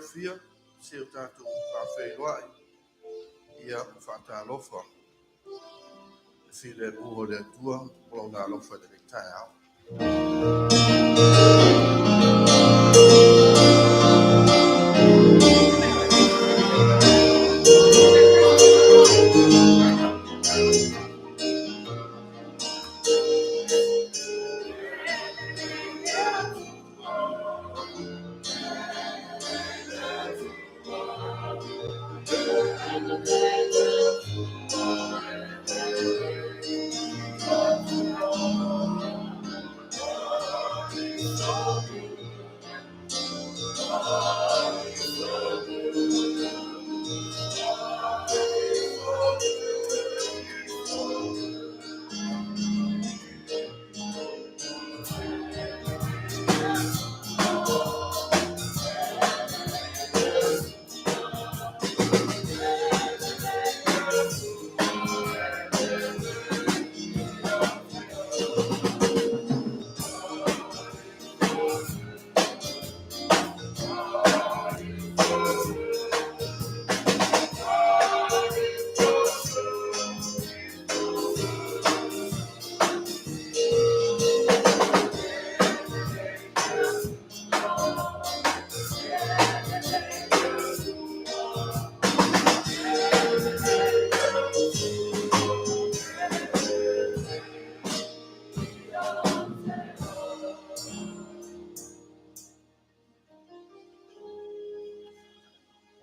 Fiafia se o tatou faafeiloai ia ma faatalofa le filemu o le Atua ma lona alofa i lenei taeao.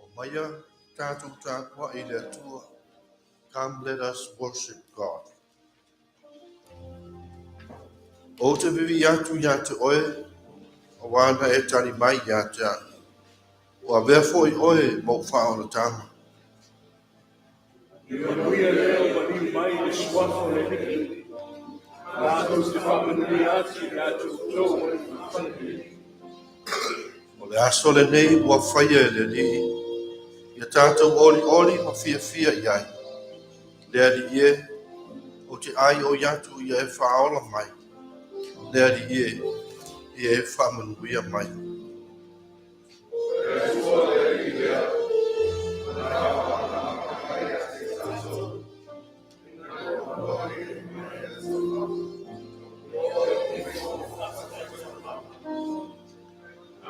Omaia tatou tapuai i le Atua. Come, let us worship God. Ou te vivii atu ia te oe, auā na e tali mai ia te au. Ua avea foi oe ma ou faaolatama. Le manuia lea ua maliu mai i le suafa o le Alii, matou te faamanuia atu ia te outou mai le fale. O le aso lenei ua faia e le Alii, ia tatou olioli ma fiafia i ai. Le Alii e, ou te aioi atu ia e faaola mai. Le Alii e, ia e faamanuia mai.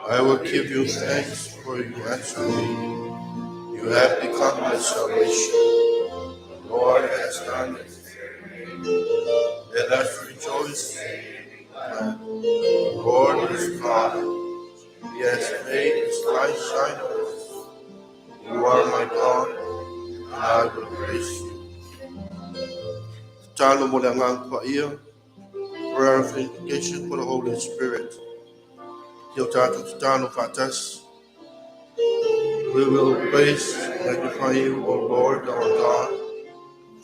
I will give you thanks, for you answer me. You have become my salvation. The Lord has done it. Let us rejoice. The Lord is God. He has made his light shine on us. You are my God, and I will praise you. Tatalo mo le Agaga Paia, prayer of invocation for the Holy Spirit. Ia o tatou tatalo faatasi. We will praise and magnify you, O Lord, our God,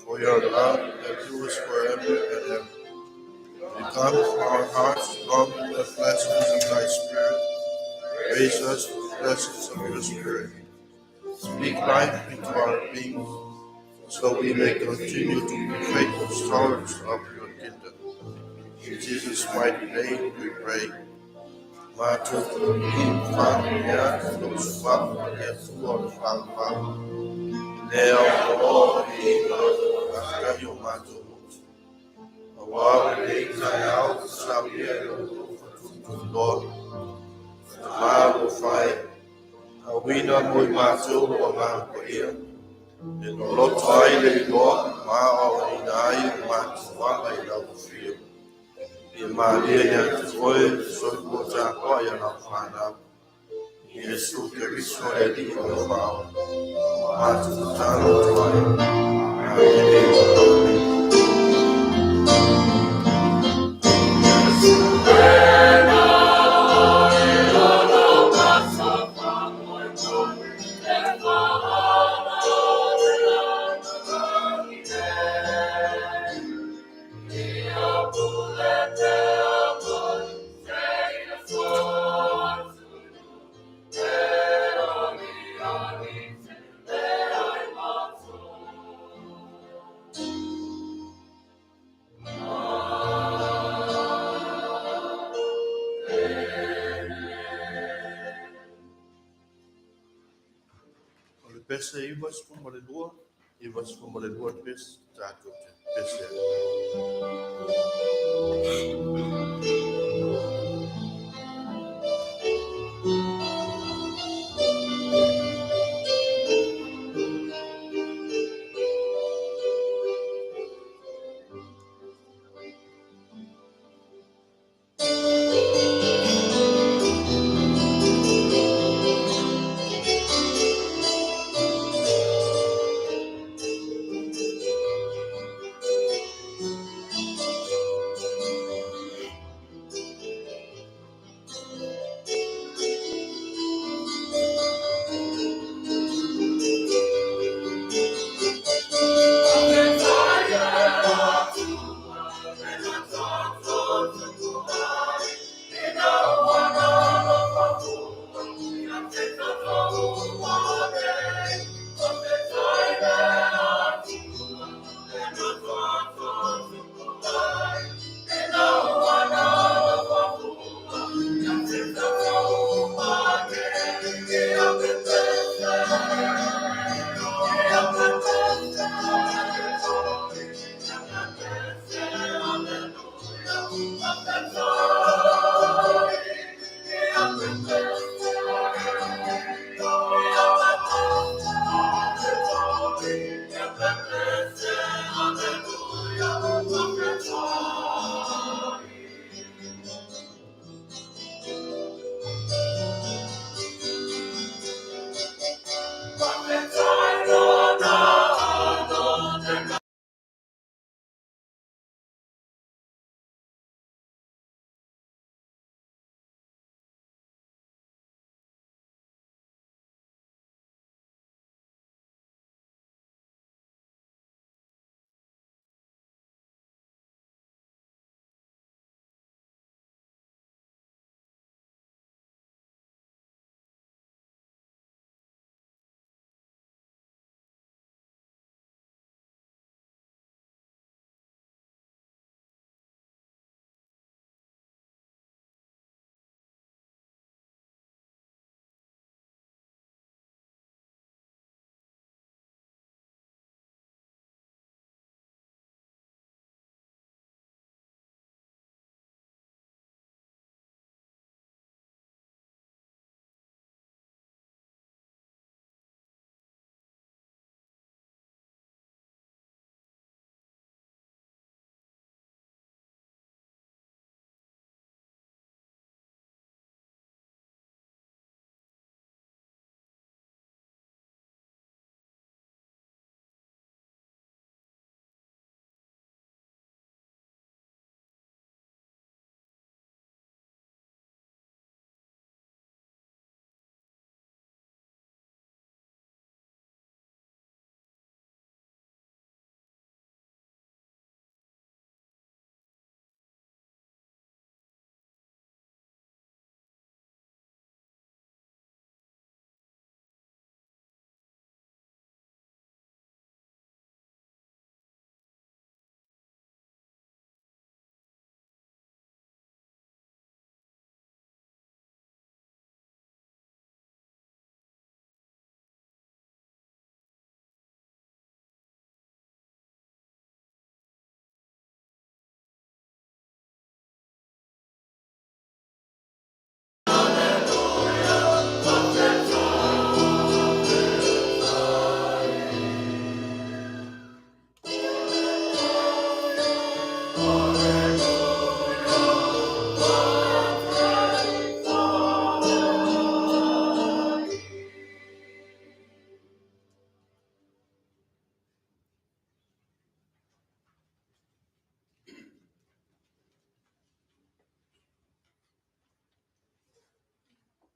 for your love endures forever and ever. Become our hearts long with the blessings of thy Spirit. Raise us with the blessings of your Spirit. Speak life into our beings, so we may continue to be faithful stewards of your kingdom. In Jesus' mighty name we pray. Matou faamanuia atu lou suafa le Atua o le faavavau. Lea o lo i faafetai o matou motu. Auā o lenei taeao sauia e lo outou faatulituliloa. Tamā alofa e, auina mo i matou lou Agaga Paia. E loloto ai le iloa ma aoaoina ai o matou ala i lau afio. Ia malie ia te oe le soifua tapuai a lau fanau. Iesu Keriso le Alii o le Faaola. Matou tatalo atu ai. Amene. Pese 92, 92 le pese tatou te pese ai.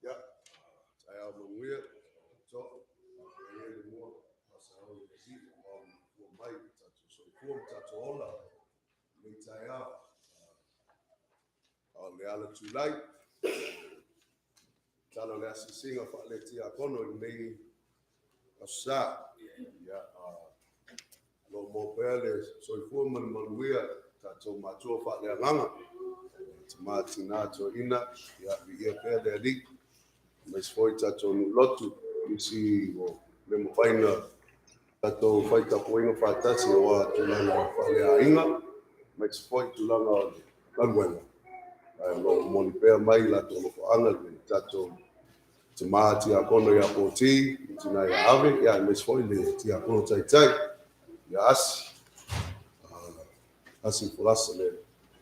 Ia, taeao manuia, to, faafetai ai le mua, faasao i le Alii ua mafua mai i tatou soifua ma tatou ola i lenei taeao. A o le ala tulai, tala o le asiasiga faale-tiakono i lenei Aso Sa. Ia, o lo o maua pea le soifua ma le manuia tatou matua faaleagaga, tama tina toeaina, ia viia pea le Alii. Aemaise foi tatou nuu lotu, nisi o le mafai ona tatou fai tapuaiga faatasi aua tulaga faaleaiga, aemaise foi tulaga o le galuega. Ae o lo o momoli pea mai latou alofaaga i le tatou tama tiakono ia Poti, le tina ia Ave, ia aemaise foi le tiakono taitai ia Asi, Asi Folasa lea.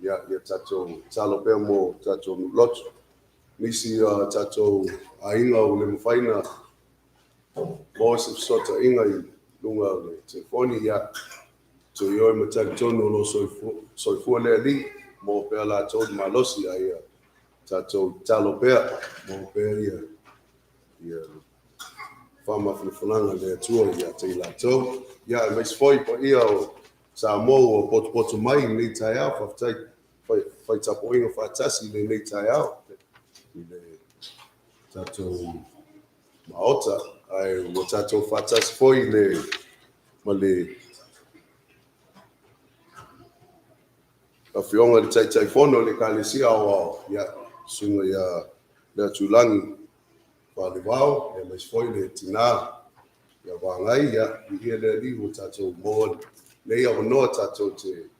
Ia, ia tatou tatalo pea mo tatou nuu lotu. Nisi o tatou aiga ua le mafai ona maua se fesootaiga i luga o le telefoni, ia, toe ioe ma talitonu o lo o soifua le Alii, maua pea latou i le malosi, ae ia tatou tatalo pea, maua pea ia faamafanafanaga a le Atua ia te i latou. Ia, aemaise foi paia o Samoa ua potopoto mai i lenei taeao, faafetai fai tapuaiga faatasi i lenei taeao i le tatou Maota, ae ua tatou faatasi foi le ma le Afioga i le Taitaifono o le Ekalesia Aoao, ia, Susuga ia Leatulagi Faalevao, aemaise foi le tina ia Vagai, ia, viia le Alii ua tatou maua lenei avanoa tatou te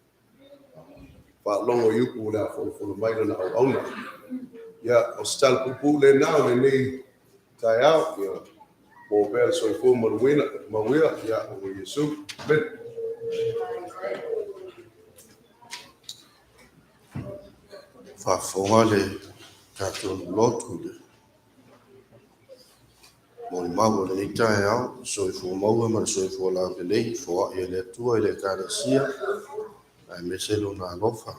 faalogo i upu o le a folafola mai lana auauna. Ia, o se tala puupuu lena o lenei taeao, ia maua pea le soifua manuia, ia, o Iesu. Amen. Faafofoga le tatou lotu i le molimau o lenei taeao, soifua maua ma le soifua laulelei, foai e le Atua i le Ekalesia, aemaise Lona alofa.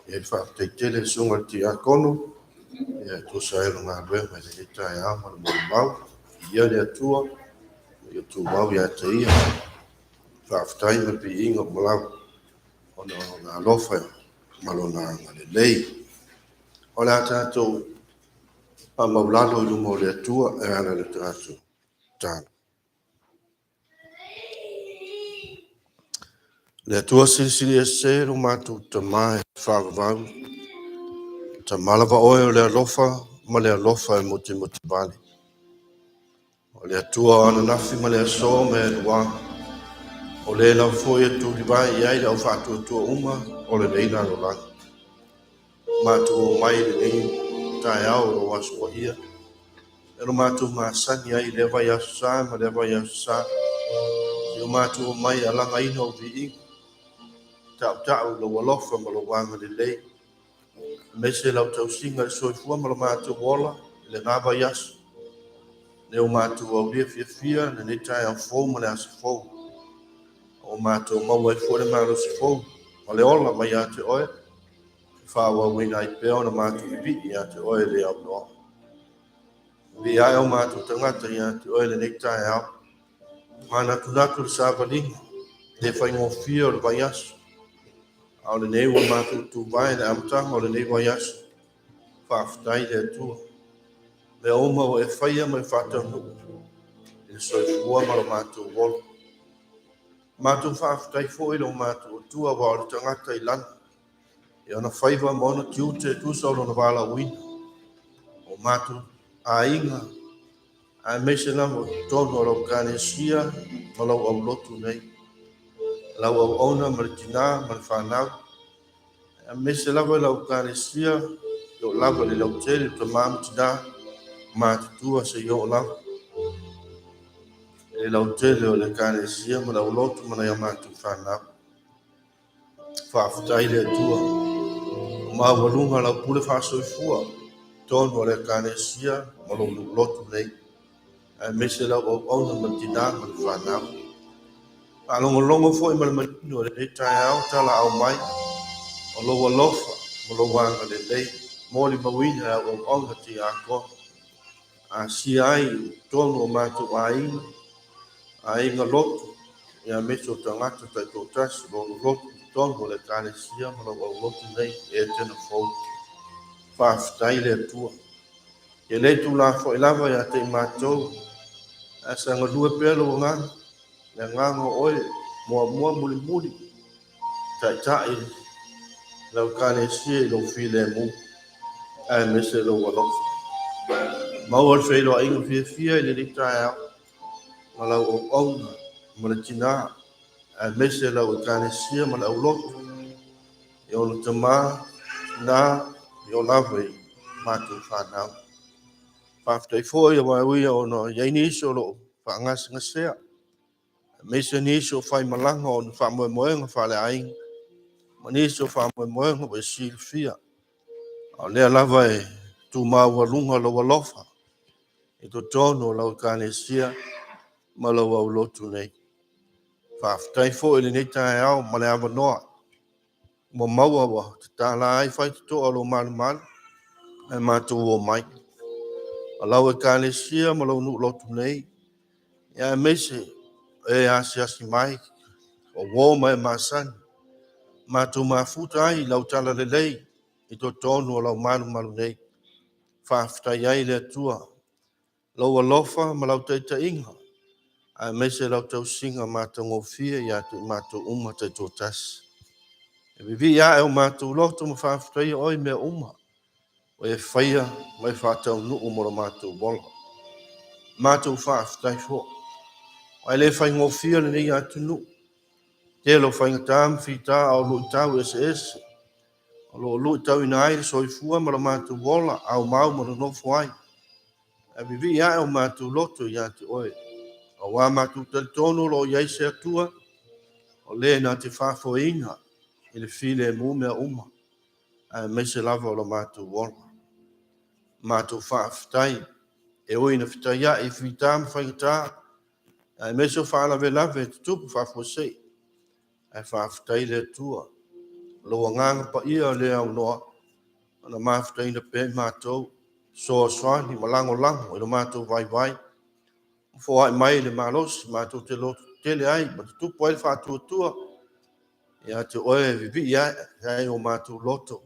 E i ai le faafetai tele i le Susuga i le Tiakono e tusa ai o le galuega i lenei taeao ma le molimau. Viia le Atua, ia tumau ia te Ia faafetai ma le viiga uma lava ona o Lona alofa ma Lona agalelei. O le a tatou faamaualalo i luma o le Atua e ala i le tatou tatalo. Le Atua Silisili Ese lo matou Tama e faavavau, Tama lava oe o le alofa ma le alofa e mutimutivale. O le Atua o ananafi ma le aso ma e lua, o le lava foi e tulivae i ai le au faatuatua uma o lenei lalolagi. Matou omai i lenei taeao o lou Aso Paia, e lo matou masani ai i lea vaiaso sa ma lea vaiaso sa, i o matou omai e alagaina ou viiga, tautau i lou alofa ma lou agalelei, aemaise lau tausiga i le soifua ma lo matou ola i lena vaiaso, lea ua matou aulia fiafia lenei taeao fou ma le aso fou, ua matou maua ai foi le malosi fou ma le ola mai ia te oe, e faaauauina ai pea ona matou pipii ia te oe le aunoa. Viia ai o matou tagata ia te oe lenei taeao, manatunatu le savaliga, le faigofie o le vaiaso, a o lenei ua matou tuvae i le amataga o lenei vaiaso. Faafetai i le Atua. Mea uma ua e faia ma e faataunuu i le soifua ma lo matou ola. Matou faafetai foi i lo matou Atua, aua o le tagata i lagi, i ona faiva ma ona tiute e tusa o lona valaauina, o matou aiga, aemaise lava o totonu o lau Ekalesia ma lau aulotu nei, lau auauna ma le tina ma le fanau, aemaise lava i lau Ekalesia, e oo lava i le lautele, o tama ma tina, matutua seia oo lava i le lautele o le Ekalesia ma le aulotu ma nai a matou fanau. Faafetai i le Atua, ua maualuga lau pule faasoifua i totonu o le Ekalesia ma lou nuu lotu nei, aemaise lau auauna ma le tina ma le fanau. Faalogologo foi ma le manino i lenei taeao talaau mai o lou alofa ma lou agalelei, molimauina e au auauna tiakono, asia ai i totonu o matou aiga, aiga lotu, aemaise o tagata taitoatasi o lo o lotu i totonu o le Ekalesia ma lau aulotu nei e Etena fou. Faafetai i le Atua. E le tuulafoai lava ia te i matou, ae sagalue pea lou agaga, le agaga o oe, muamua mulimuli, taitai lau Ekalesia i lou filemu, aemaise lou alofa. Maua le feiloaiga fiafia i lenei taeao. ma lau auauna ma le tina, aemaise lau Ekalesia ma le aulotu, i ona tama, tina, e oo lava i matou fanau. Faafetai foi aua e ui ona i ai nisi o lo o faagasegasea, aemaise nisi o faimalaga o ni faamoemoega faaleaiga, ma nisi o faamoemoega ua e silafia. A o lea lava e tumauaialuga lou alofa i totonu o lau Ekalesia ma lou aulotu nei. Faafetai foi i lenei taeao ma le avanoa ua maua ua tatala ai faitotoa o lou malumalu ae matou omai. O lau Ekalesia ma lou nuu lotu nei, aemaise e asiasi mai, o uo ma e masani, matou mafuta ai i lau talalelei i totonu o lau malumalu nei. Faafetai ai le Atua, lou alofa ma lau taitaiga, aemaise lau tausiga matagofie ia te i matou uma taitoatasi. E vivii ae o matou loto ma faafetaia oe i mea uma ua e faia ma e faataunuu mo lo matou ola. Matou faafetai foi. Aua e le faigofie lenei atunuu, tele o faigata ma fita a o luitau eseese o lo o luitauina ai le soifua ma lo matou ola, aumau ma nonofo ai. Ae vivii ae o matou loto ia te oe, aua matou talitonu o lo o i ai se Atua o le na te faafoeina i le filemu mea uma, aemaise lava o lo matou ola. Matou faafetai, e ui ina fetaiai i fita ma faigata, aemaise o faalavelave e tutupu faafuasei, ae faafetai le Atua, lou agaga paia le aunoa, ona mafutaina pea i matou, fesoasoani ma lagolago i lo matou vaivai, ma foai mai le malosi matou te lototele ai ma tutupu ai le faatuatua ia te oe e vivii ai o matou loto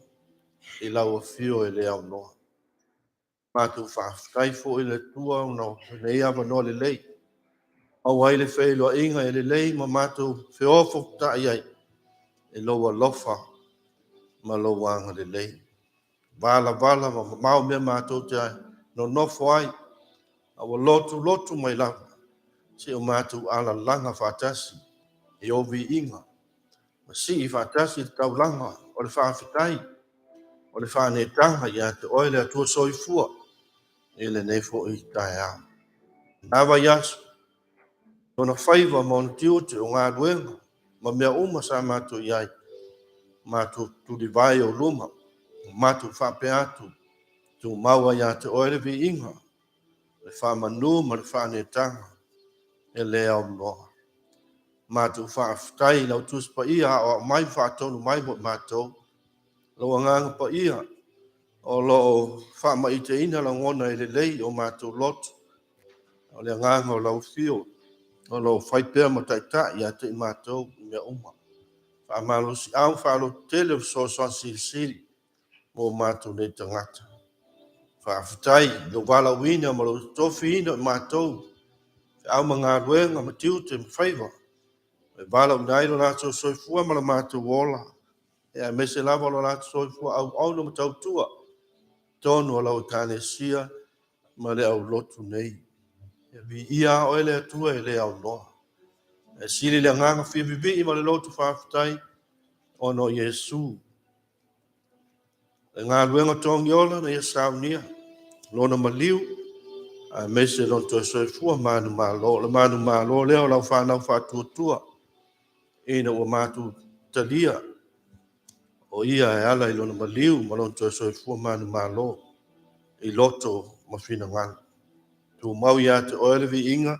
i lau afio e le aunoa. Matou faafetai foi i le Atua ona o lenei avanoa lelei, maua ai le feiloaiga e lelei ma matou feofoofotai ai i lou alofa ma lou agalelei. Valavala ma mamao mea matou te nonofo ai, a ua lotulotu mai lava seia o matou alalaga faatasi i ou viiga, ma sii faatasi le taulaga o le faafetai, o le faaneetaga ia te oe le Atua Soifua i lenei foi taeao. Na vaiaso, ona faiva ma ona tiute o galuega ma mea uma sa matou i ai, matou tulivae i ou luma, matou faapea atu, tumau ai ia te oe le viiga, le faamanu ma le faaneetaga e le aunoa. Matou faafetai i lau Tusi Paia aoao mai ma faatonu mai mo i matou, lou Agaga Paia o lo o faamaiteina lagona e lelei o matou loto, o le agaga o lau afio o lo o fai pea ma taitai ia te i matou i mea uma. Faamalosiau ma faalototele o fesoasoani silisili mo matou nei tagata. Faafetai i lou valaauina ma lou tofiina o i matou, feau ma galuega ma tiute ma faiva, e valaauina ai lo latou soifua ma lo matou ola, aemaise lava lo latou soifua auauna ma tautua totonu o lau Ekalesia ma le aulotu nei. Ia viia a oe le Atua e le aunoa. E sili le agaga fiavivii ma le loto faafetai ona o Iesu. Le galuega togiola na ia saunia, lona maliu, aemaise lona toe soifua manumalo. O le manumalo lea o lau fanau faatuatua, ina ua matou talia o ia e ala i lona maliu ma lona toe soifua manumalo i loto ma finagalo. Tumau ia te oe le viiga,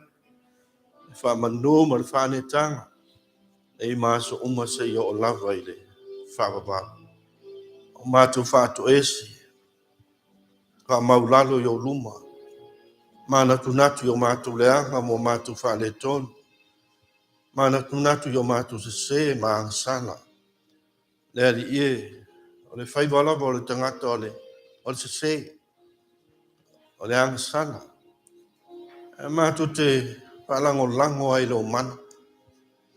le faamanu ma le faaneetaga, nei ma aso uma seia oo lava i le faavavau. O matou faatoese, faamaulalo i ou luma, manatunatu i o matou leaga ma o matou faaletonu, manatunatu i o matou sese ma agasala. Le Alii e, o le faiva lava o le tagata o le sese, o le agasala. Ae matou te faalagolago ai i lou mana,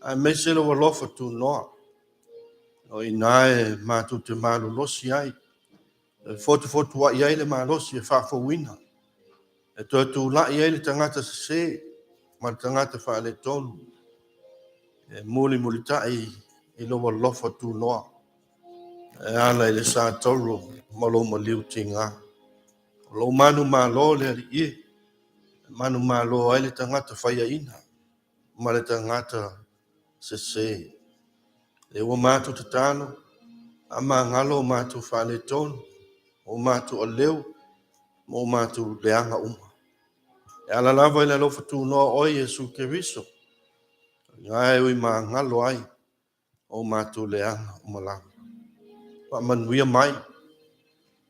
aemaise lou alofa tunoa. O i ina e matou te malolosi ai, e fotufotuai ai le malosi e faafouina, e toe tulai ai le tagata sese. ma le tagata faaletonu e mulimulitai i lou alofa tunoa e ala i le sa tauro ma lou maliu tiga. O lou manumalo le Alii e, e manumalo ai le tagata faiaina ma le tagata sese. Lea ua matou tatalo, faamagalo o matou faaletonu, o matou aleu ma o matou leaga uma. E ala lava i le alofa tunoa o oe Iesu Keriso, o ina e ui magalo ai o matou leaga uma lava. Faamanuia mai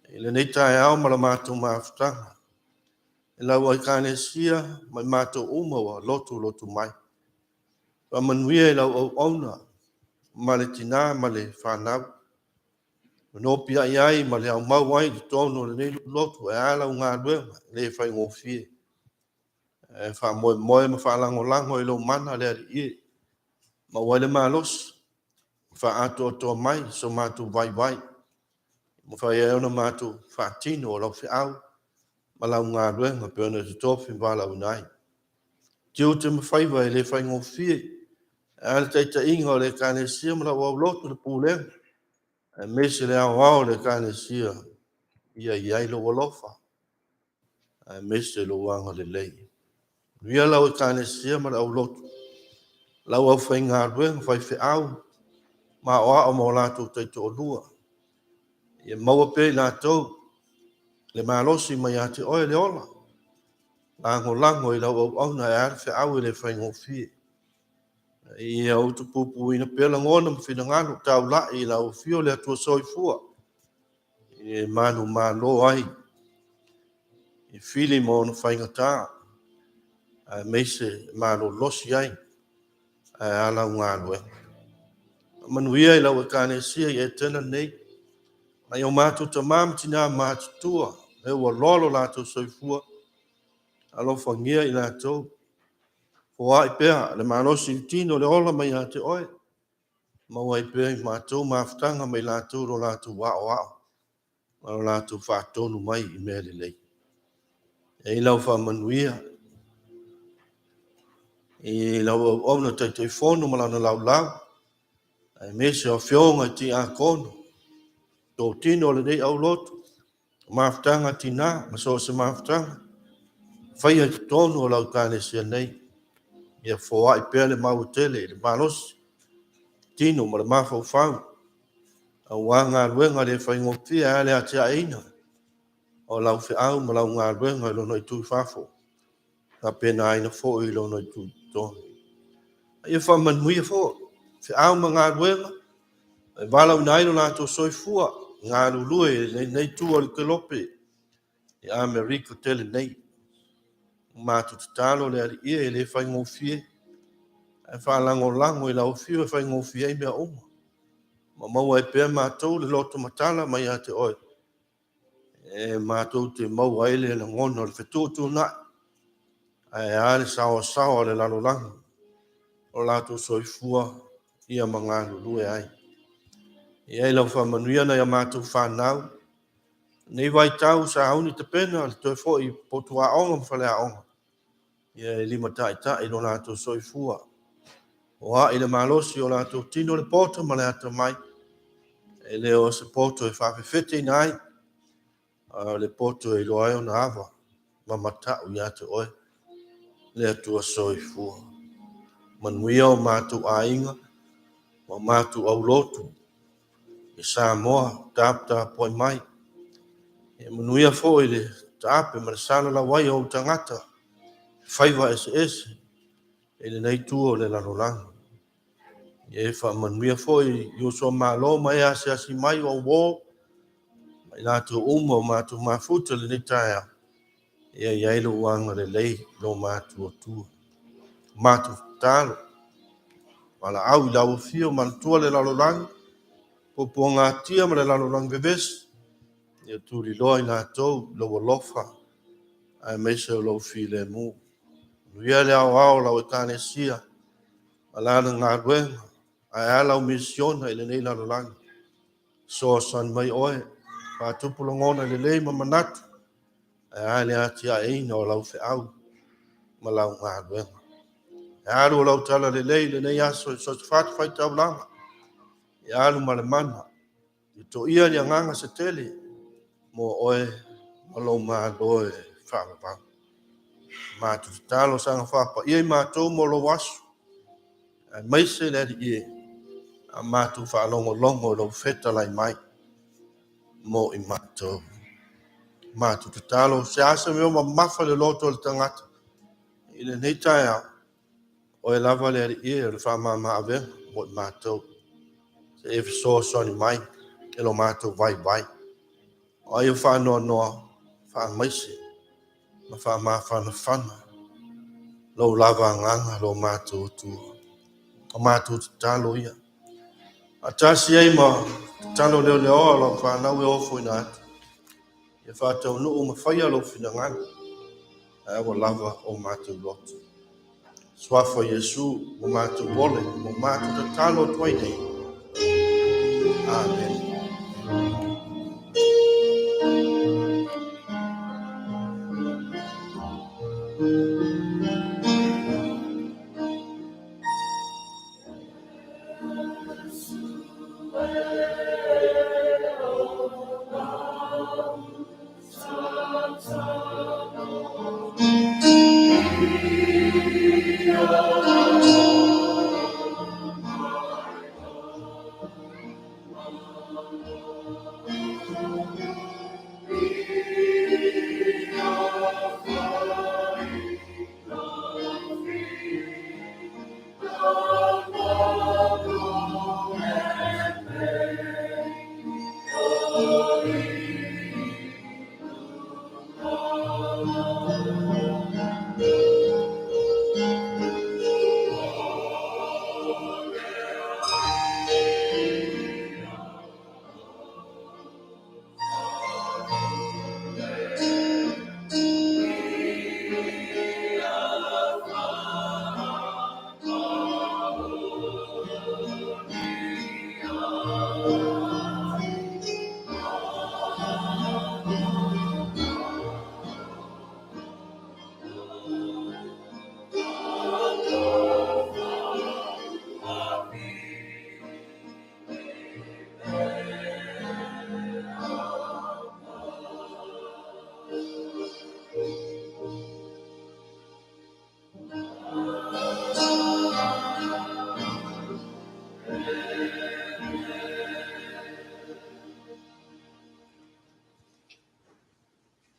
i lenei taeao ma la matou mafutaga, i lau Ekalesia ma i matou uma ua lotu mai. Faamanuia i lau auauna ma le tina ma le fanau, nopiai ai ma le aumau ai i totonu o lenei lotu e a lau galuega le faigofie. E faamoemoe ma faalagolago i lou mana le Alii e, maua ai le malosi, faaatoatoa mai so matou vaivai, mafai ai ona matou faatino o lau feau ma lau galuega pei ona e totofi ma valaauina ai. Tiute ma faiva e le faigofie, e a le taitaiga o le Ekalesia ma lau aulotu le pulega, aemaise le aoao o le Ekalesia, ia i ai lou alofa, aemaise lou agalelei. Manuia lau Ekalesia ma le aulotu, lau aufaigaluega, faifeau, ma aoao ma o latou taitoalua. Ia maua pea i latou le malosi mai ia te oe le ola, lagolago i lau auauna e a le feau e le faigofie. Ia utupupuina pea lagona ma finagalo taulai i lau afio le Atua soifua, e manumalo ai i fili ma ona faigata, aemaise malolosi ai ae a lau galuega. Manuia i lau Ekalesia i Etena nei, nai o matou tama ma tina matutua, e ua loa lo latou soifua, alofagia i latou, foai pea le malosi i le tino le ola mai ia te oe, maua ai pea i matou mafutaga mai latou lo latou aoao, ma lo latou faatonu mai i mea lelei. E i lau faamanuia i lau auauna Taitaifono ma lana laulau, aemaise o afioga i tiakono, totino o lenei aulotu, mafutaga tina ma so o se mafutaga, faia i totonu o lau Ekalesia nei, ia foai pea le maua tele i le malosi, tino ma le mafaufau, aua galuega le faigofie a le atiaeina o lau feau ma lau galuega i lona itu i fafo, faapena foi i lona itu i totonu. Ia faamanuia foi feau ma galuega, e valaauina ai lo latou soifua, galulue i lenei itu o le kelope i Amerika tele nei. Matou tatalo le Alii e le faigofie, ae faalagolago i lau afio e faigofie ai mea uma. Ma maua ai pea matou le loto matala mai ia te oe, e matou te maua ai le lagona o le fetuutuunai, ae a le saoasaoa o le lalolagi, o latou soifua ia ma galulue ai. Ia i lau faamanuia nai a matou fanau, nei vaitau sauni tapena le toe foi potu aoga ma faleaoga, ia e limataitai lo latou soifua. O ai le malosi o latou tino le poto ma le atamai, e le o se poto e faafefeteina ai, a o le poto e iloa ai ona ava ma matau ia te oe, le Atua soifua. Manuia o matou aiga, ma matou aulotu, i Samoa taputapuai mai. E manuia foi le taape ma le salalau ai o ou tagata, faiva eseese i lenei itu o le lalolagi. E faamanuia foi i uso a malo ma e asiasi mai o uo, ma i latou uma o matou mafuta lenei taeao, ia i ai lou agalelei lo matuatua. Matou tatalo, valaau i lau afio manatua le lalolagi, puapuagatia ma le lalolagi vevesi, ia tuliloa i latou lou alofa, aemaise o lou filemu. Manuia le aoao o lau Ekalesia, ma lana galuega, ae a lau misiona i lenei lalolagi. Fesoasoani mai oe, faatupu lagona lelei ma manatu, ae a le atiaeina o lau feau ma lau galuega. E alu o lau tala lelei lenei aso i so o se fatafaitaulaga, ia alu ma le mana, ia toia le agaga se tele mo oe ma lou Malo e faavavau. Matou tatalo saga faapaia i matou mo lou aso, aemaise le Alii e, a matou faalogologo i lou fetalai mai mo i matou. Matou tatalo, se a se mea ua mamafa i le loto o le tagata i lenei taeao, oe lava le Alii e o le faamama-avega mo i matou. Se i e fesoasoani mai i lo matou vaivai. O ai o faanoanoa, faamaise ma faamafanafana lou lava agaga, lo matou Atua. O matou tatalo ia. Faatasi ai ma tatalo leoleoa o lau fanau e ofoina atu, ia faataunuu ma faia lou finagalo, ae ua lava o matou loto. Suafa Iesu ua matou ole, ua matou tatalo atu ai nei. Amen.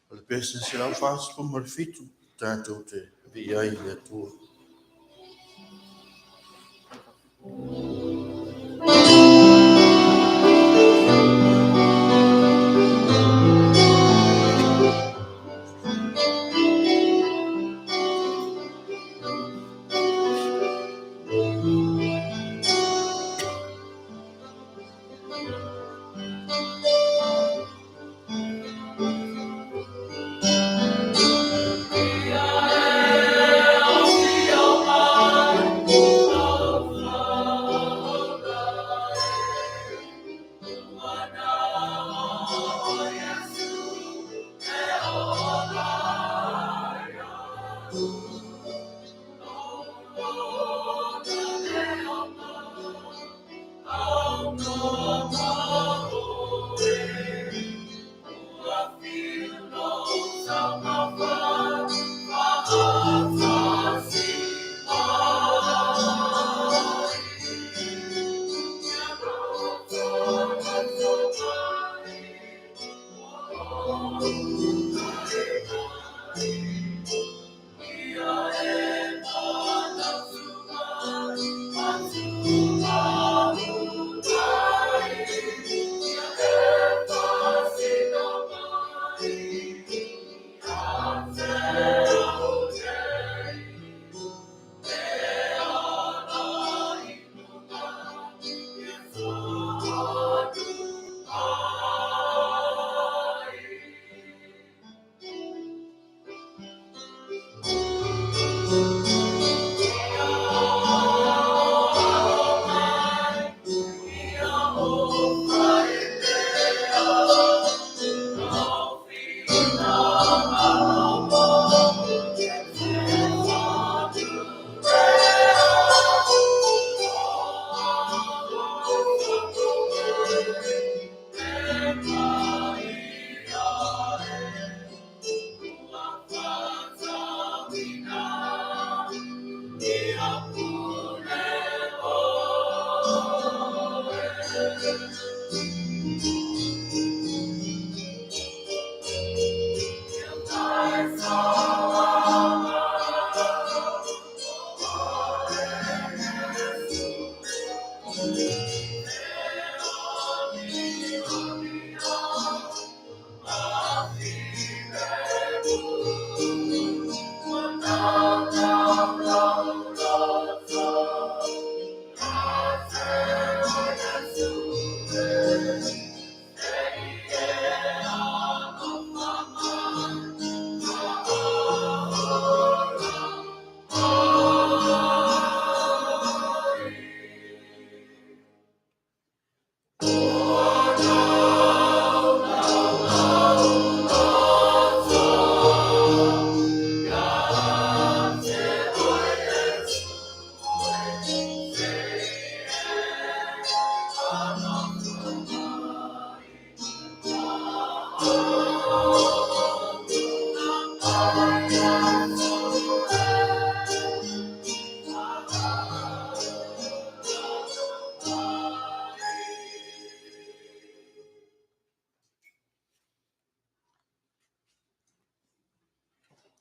O le pese 147 tatou te viia ai i le Atua.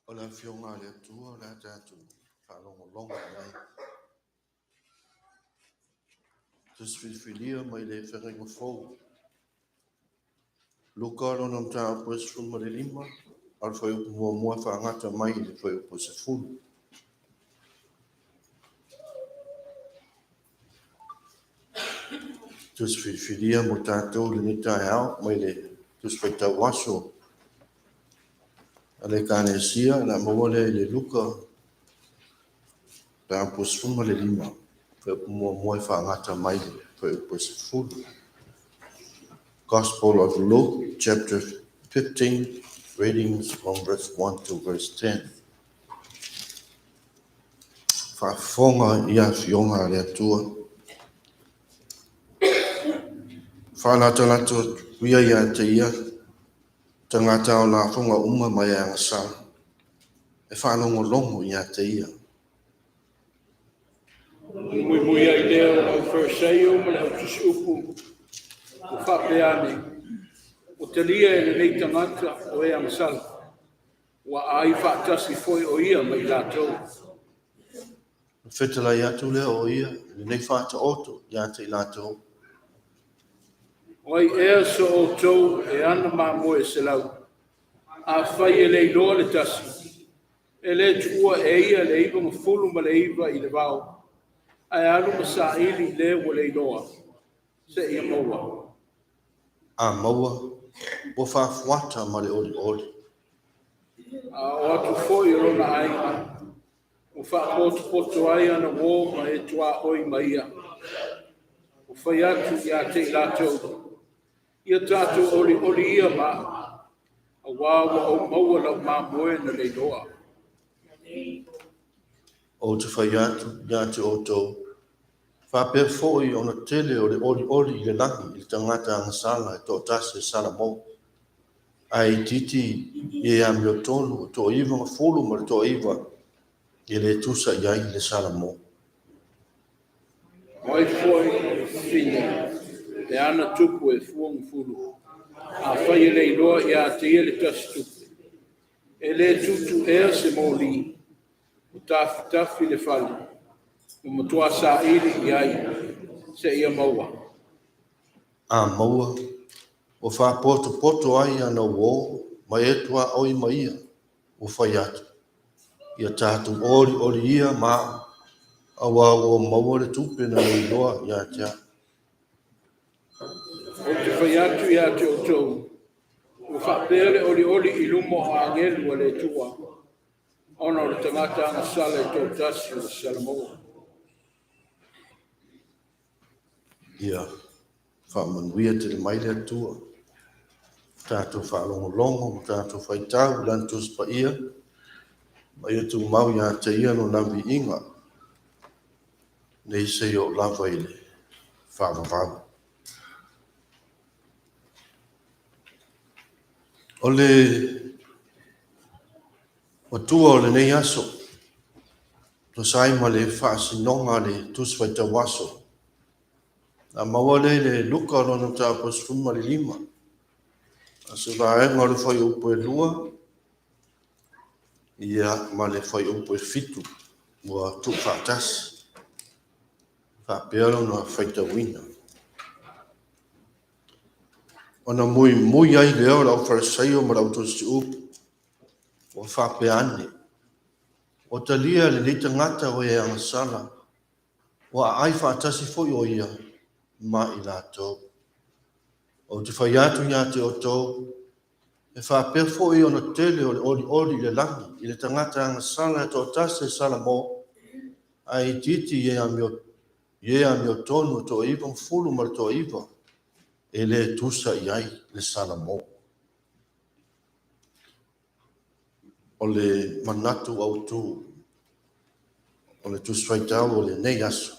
O le Afioga a le Atua o le a tatou faalogologo i ai. Tusi filifilia mai le Feagaiga Fou. Luka lona mataupu e 15, a o le fuaiupu muamua e faagata mai i le fuaiupu 10. Tusi filifilia mo tatou i lenei taeao mai le Tusi Faitau Aso a le Ekalesia, o le a maua lea i le Luka, mataupu 15, fuaiupu muamua e faagata mai le fuaiupu 10. Gospel of Luke, chapter 15, readings from verse 1 to verse 10. Faafofoga i afioga a le Atua. Faalatalata atu ia ia te ia, tagata o lafoga uma ma e agasala, e faalogologo ia te ia. Ona muimui ai lea o le Aufariseo ma le Autusiupu, ua faapea ane, Ua talia e lenei tagata o e agasala, ua ai faatasi foi o ia ma i latou. Ona fetalai atu lea o ia i lenei faataoto ia te i latou. O ai ea so outou e ana mamoe e 100, afai e le iloa le tasi, e le tuua e ia le 99 i le vao, ae alu ma saili le ua le iloa, seia maua. A maua, ua faafuata ma le olioli. A oo atu foi o lona aiga, ua faapotopoto ai ana uō ma e tuaoi ma ia. Ua fai atu ia te i latou, Ia tatou olioli ia ma au, auā ua ou maua lau mamoe na le iloa. Ou te fai atu ia te outou, faapea foi ona tele o le olioli i le lagi i le tagata agasala e toatasi e salamo, ae itiiti i e amiotonu o toa 99 e le tusa i ai le salamo. O ai foi le fafine e ana tupu e 60, afai e le iloa ia te ia le tasi tupe, e le tutu ea se moli, o tafitafi le fale, ma matua saili i ai, seia maua. A maua, ua faapotopoto ai ana uō ma e tuaoi ma ia, ua fai atu, Ia tatou olioli ia ma au, auā ua ou maua le tupe na le iloa ia te au. Ou te fai atu ia te outou, ua faapea le olioli i luma o agelu a le Atua, ona o le tagata agasala e toatasi o le Salamo. Ia faamanuia tele mai le Atua. Tatou faalogologo ma tatou faitau i Lana Tusi Paia, ma ia tumau ia te Ia Lona viiga, nei seia oo lava i le faavavau. O le matua o lenei aso, tusa ai ma le faasinoga a le Tusi Faitau Aso, na maua lea i le Luka lona mataupu 15, a se vaega o le fuaiupu e 2, ia ma le fuaiupu e 7 ua tuufaatasi. Faapea lona faitauina. Ona muimui ai lea o le aufalesaio ma le autusiupu, ua faapea ane, Ua talia e lenei tagata o e agasala, ua aai faatasi foi o ia ma i latou. Ou te fai atu ia te outou, e faapea foi ona tele o le olioli i le lagi i le tagata agasala e toatasi e salamo, ae itiiti i e i e amiotonu e 99 e le tusa i ai le salamo. O le manatu autu o le Tusi Faitau o lenei aso,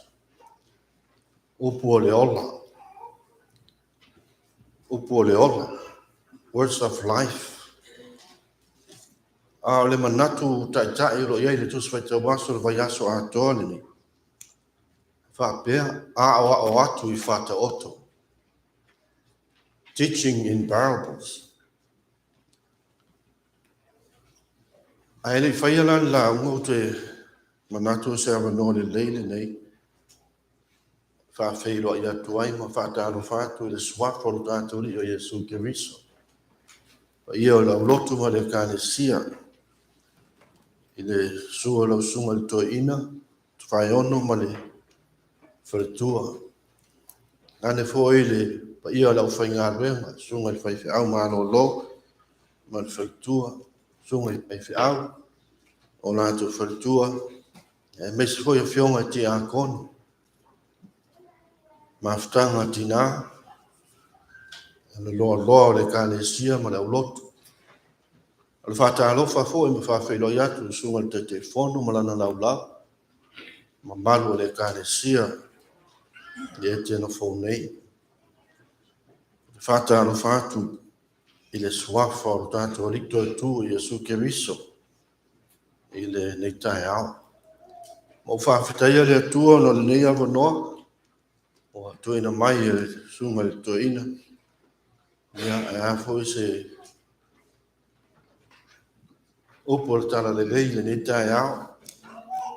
upu o le ola, upu o le ola, words of life. A o le manatu taitai o lo o i ai le Tusi Faitau Aso o le vaiaso atoa lenei, faapea, aoao atu i faataoto, teaching in parables. Ae le i faia la le lauga ou te manatu o se avanoa lelei lenei faafeiloai atu ai ma faatalofa atu i le suafa o lo tatou Alii o Iesu Keriso. Paia o le aulotu ma le Ekalesia i le susu o lau Susuga i le Toeaina, Tofaeono ma le faletua. Ane foi le paia o le aufaigaluega, susuga i le faifeau malolo ma le faletua, susuga i faifeau, o latou faletua, aemaise foi afioga i tiakono, mafutaga a tina, le loaloa o le Ekalesia ma le aulotu. O le faatalofa foi ma faafeiloai atu i le Susuga i le Taitaifono ma lana laulau, mamalu o le Ekalesia i Etena fou nei. E faatalofa atu i le suafa o lo tatou Alii Toetu Iesu Keriso i lenei taeao. Ma ou faafetaia le Atua ona o lenei avanoa ua tuuina mai e le Susuga i le Toeaina. Ia, e a foi se upu o le talalelei i lenei taeao,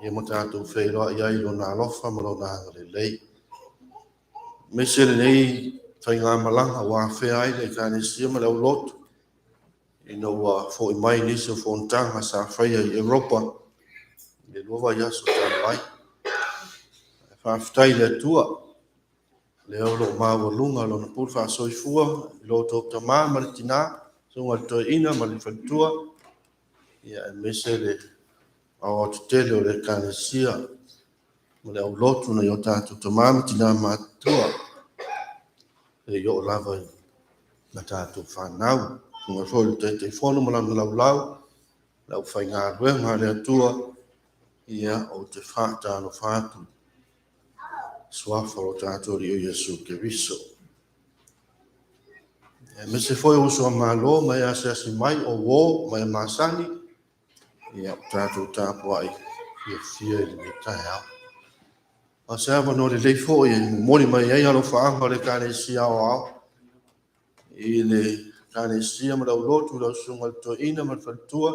ia ma tatou feiloai ai i Lona alofa ma Lona agalelei. Aemaise lenei faigamalaga ua afea ai le Ekalesia ma le aulotu ina ua foi mai nisi o fonotaga sa faia i Europa i le 2 vaiaso talu ai. Faafetai i le Atua, lea o lo o maualuga Lona pule faasoifua i lo outou tama ma le tina, susuga i le toeaina ma le faletua, ia aemaise le aoaotetele o le Ekalesia ma le aulotu nai o tatou tama ma tina matutua, e oo lava i na tatou fanau. Susuga foi i le Taitaifono ma lana laulau, le aufaigaluega a le Atua, ia ou te faatalofa atu suafa o lo tatou Alii o Iesu Keriso. Aemaise foi o uso a Malo ma e asiasi mai, o uo ma e masani, ia o tatou tapuai fiafia i lenei taeao. A o se avanoa lelei foi e momoli mai ai alofaaga o le Ekalesia Aoao i le Ekalesia ma le aulotu, lau Susuga i le Toeaina ma le faletua,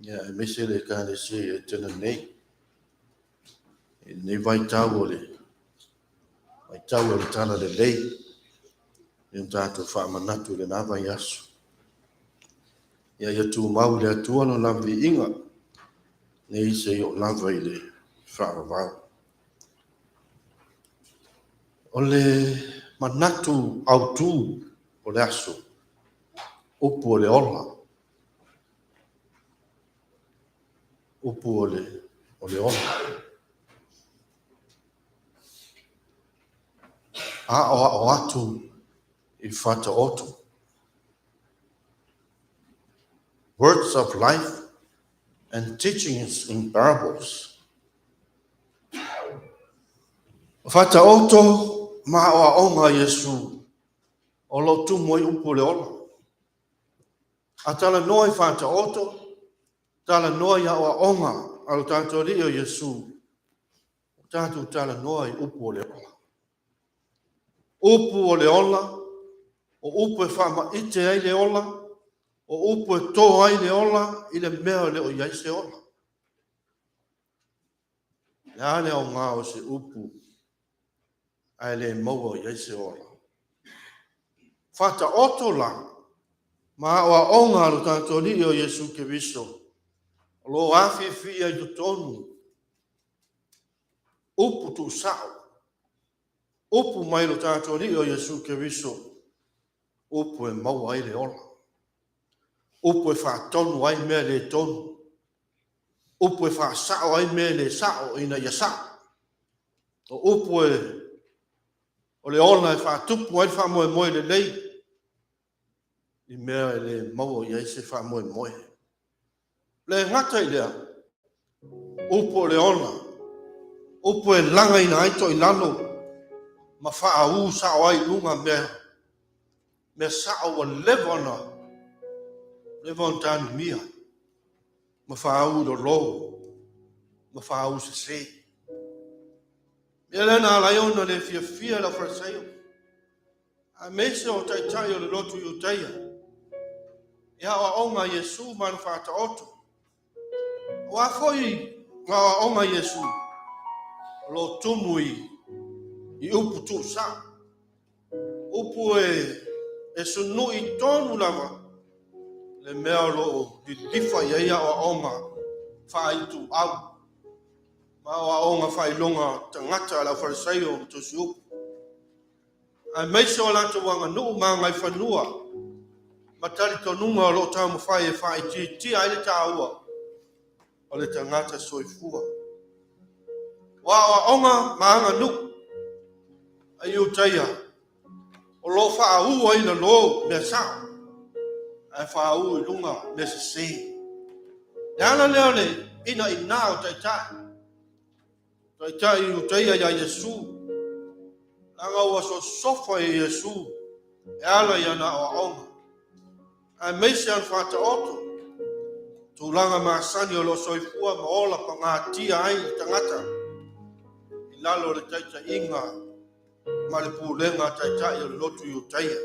ia aemaise le Ekalesia i Etena nei. I lenei vaitau o le vaitau o le talalelei, ia tatou faamanatu i lena vaiaso. Ia ia tumau i le Atua lona viiga, nei se i oo lava i le faavavau. O le manatu autu o le aso, upu o le ola, upu o le, o le ola. Aoao atu i Fataoto. Words of life and teachings in parables. O Fataoto ma aoaoga a Iesu o lo o tumu ai upu o le ola. A talanoa i Fataoto, talanoa i aoaoga a lo tatou Alii o Iesu, o tatou talanoa i upu o le ola. Upu o le ola, o upu e faamaite ai le ola, o upu e to ai le ola i le mea e le o i ai se ola. Le a le aoga o se upu ae le maua i ai se ola? Faataoto la ma aoaoga a lo tatou Alii o Iesu Keriso o lo o afiafia i totonu upu tuusao, upu mai lo tatou Alii o Iesu Keriso, upu e maua ai le ola, upu e faatonu ai mea le tonu, upu e faasao ai mea le sao ina ia sao. O upu e o le ola e faatupu ai le faamoemoe lelei i mea e le maua i ai se faamoemoe. Le gata i lea, upu o le ola, upu e lagaina ai toilalo ma faaū sao ai i luga mea, mea sao ua leva ona leva ona tanumia ma faaū lolo ma faaū sese. Mea lea na ala ai ona le fiafia le Aufarisaio, aemaise o taitai o le lotu Iutaia, i aoaoga a Iesu ma ana faataoto. O a foi aoaoga a Iesu, o lo o tumu i, i upu tuusao, upu e, e sunui tonu lava le mea o lo o lilifa i ai aoaoga faaituau ma aoaoga faailoga tagata a le Aufarisaio ma Tusiupu, aemaise o latou aganuu ma agaifanua ma talitonuga o lo o taumafai e faaitiitia ai le taua o le tagata soifua. O aoaoga ma aganuu a Iutaia o lo o faaū ai lalo mea sao, ae faaū i luga mea sese. Le ala lea o le inaina o taitai, taitai Iutaia iā Iesu, leaga ua sosofa e Iesu e ala i ana aoaoga, aemaise ana faataoto, tulaga masani o lo o soifua ma ola pagatia ai le tagata i lalo o le taitaiga ma le pulega a taitai o le lotu Iutaia.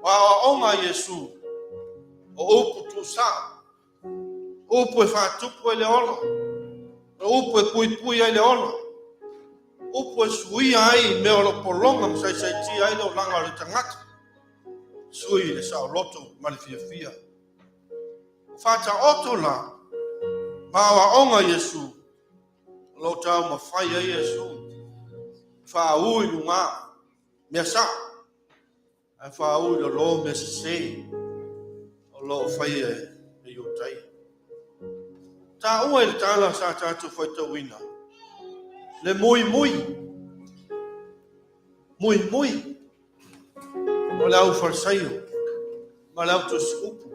O aoaoga a Iesu, o upu tuusao, upu e faatupu ai le ola, o upu e puipui ai le ola, upu e suia ai mea o lo o pologa ma saisaitia ai le olaga o le tagata, sui i le saoloto ma le fiafia. O faataoto la ma aoaoga a Iesu, o lo o taumafai ai Iesu faaū i luga mea sao, ae faaū i lalo mea sese o lo o faia e Iutaia. Taua i le tala sa tatou faitauina, le muimui, muimui o le Aufarisaio ma le Autusiupu,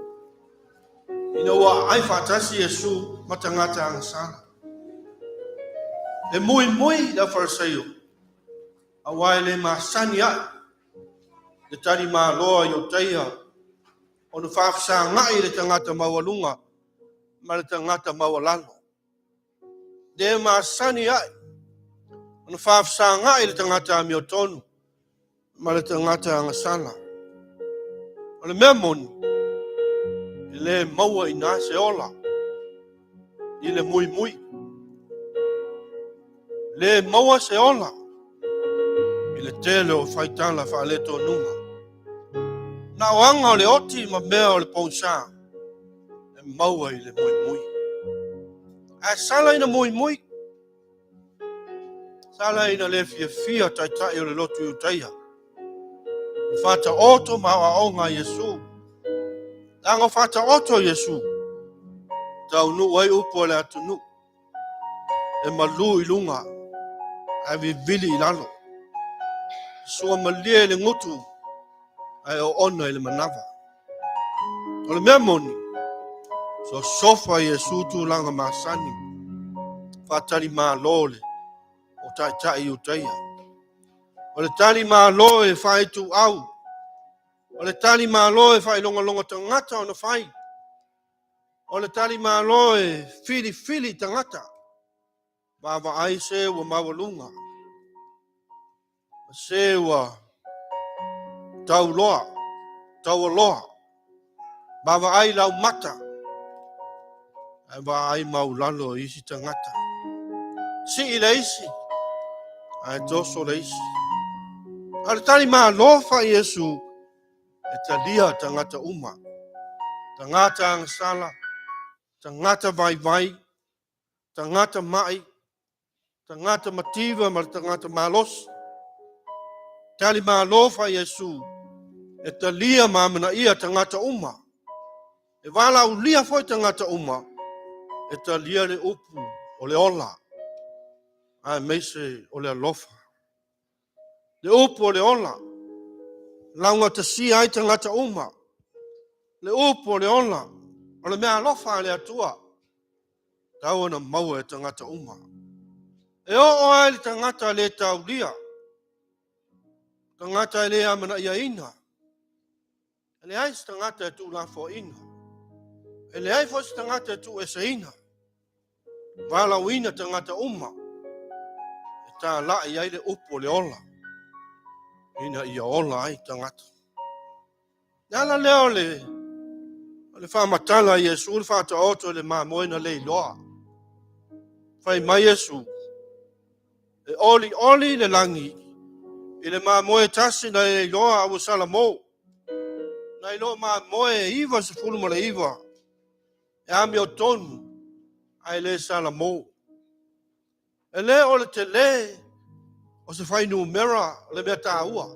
ina ua aai faatasi Iesu ma tagata agasala. E muimui le Aufarisaio, aua e le masani ae le talimalo a Iutaia ona faafesagai le tagata maualuga ma le tagata maualalo. Le masani ae ona faafesagai le tagata amiotonu ma le tagata agasala. O le mea moni, e le maua i ina se ola i le muimui. Le maua se ola i le tele o faitala faaletonuga. Na o aga o le oti ma mea o le pogisa e maua i le muimui. Ae sala ina muimui, sala ina le fiafia taitai o le lotu Iutaia i faataoto ma aoaoga a Iesu. Leaga o faataoto Iesu, taunuu ai upu a le atunuu, e malu i luga ae vivili i lalo, sua malie i le gutu ae oona i le manava. O le mea moni, sosofa Iesu tulaga masani, faatalimalo le o taitai Iutaia. O le talimalo e faaituau, o le talimalo e failogalogo tagata ona fai, o le talimalo e filifili tagata, vaavaai se ua maualuga, ma se ua tauloa, taualoa, vaavaai laumata, ae vaai maulalo i isi tagata. Sii le isi, ae toso le isi. A o le tali malofa a Iesu, e talia tagata uma. Tagata agasala, tagata vaivai, tagata mai, tagata mativa ma le tagata malosi. Tali malofa a Iesu, e talia ma amanaia tagata uma. E valaaulia foi tagata uma e talia le upu o le ola, aemaise o le alofa. Le upu o le ola, laugatasia ai tagata uma. Le upu o le ola, o le meaalofa a le Atua, tau ona maua e tagata uma. E oo ai le tagata le taulia, tagata e le amanaiaina, E leai se tagata e tuulafoaiina. E leai foi se tagata e tuueseina. Valaauina tagata uma e talai ai le upu o le ola, ina ia ola ai tagata. Le ala lea o le, o le faamatala a Iesu le faataoto i le mamoe na le iloa. Fai mai Iesu, e olioli le lagi i le mamoe tasi na le iloa a ua salamo. Nai lo mamoe e 99 e amiotonu ae le salamo. E le o le tele o se fuainumera o le mea taua.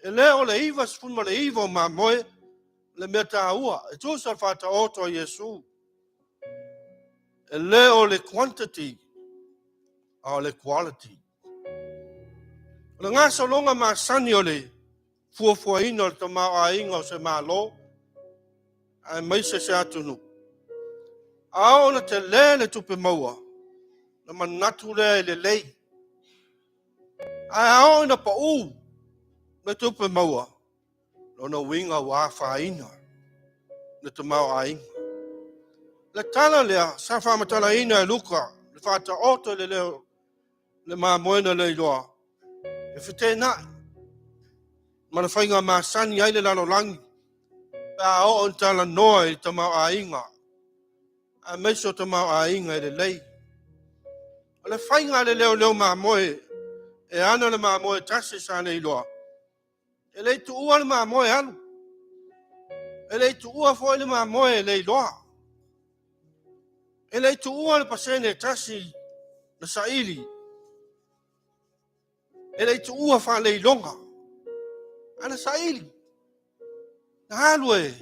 E le o le 99 o mamoe le mea taua. E tusa le faataoto a Iesu. E le o le quantity, a o le quality. O le gasologa masani o le fuafuaina o le tamaoaiga o se Malo, aemaise se atunuu. A oo ina tele le tupe maua, ona manatu lea e lelei. Ae a oo ina pau le tupe maua, lona uiga ua afaina le tamaoaiga. Le tala lea sa faamatalaina e Luka, le faataoto i le leo le mamoe na leiloa, e feteenai ma le faiga masani ai le lalolagi pe a oo ina talanoa i le tamaoaiga, aemaise o tamaoaiga e lelei. O le faiga a le leoleo mamoe e ana le mamoe tasi sa leiloa, e le i tuua le mamoe alu, e le i tuua foi le mamoe e leiloa, e le i tuua le pasene e tasi na saili, e le i tuua faaleiloga, ae na saili, na alu e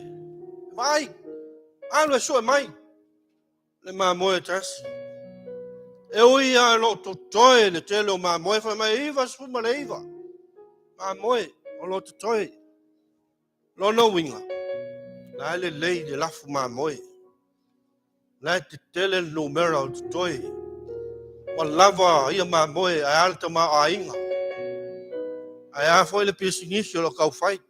vaai, alu e sue mai le mamoe e tasi. E ui lava o lo o totoe le tele o mamoe, fai mai e 99 mamoe o lo o totoe. Lona uiga, la e lelei le lafu mamoe. La e tetele le numera o totoe. Ua lava ia mamoe ae a le tamaoaiga. Ae a foi le pisinisi o lo o tau fai.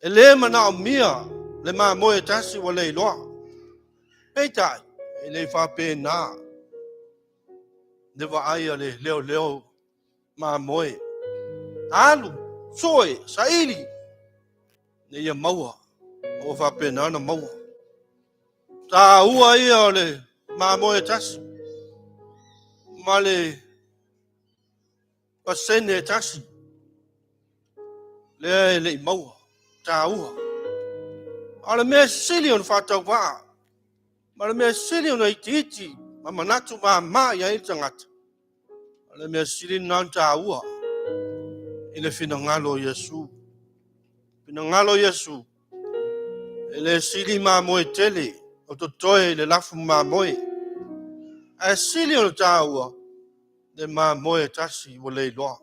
E le manaomia le mamoe e tasi ua leiloa. Peitai, e le faapena le vaai a le leoleo mamoe. Alu, sue, saili, ina ia maua, ma ua faapena ona maua. Taua ia o le mamoe e tasi ma le pasene e tasi lea e le i maua, taua. A o le mea sili ona faatauvaa ma le mea sili ona itiiti ma manatu mama i ai le tagata, o le mea sili lena ona taua i le finagalo o Iesu. Finagalo o Iesu, e le sili mamoe tele o totoe i le lafu mamoe, ae sili ona taua le mamoe e tasi ua leiloa.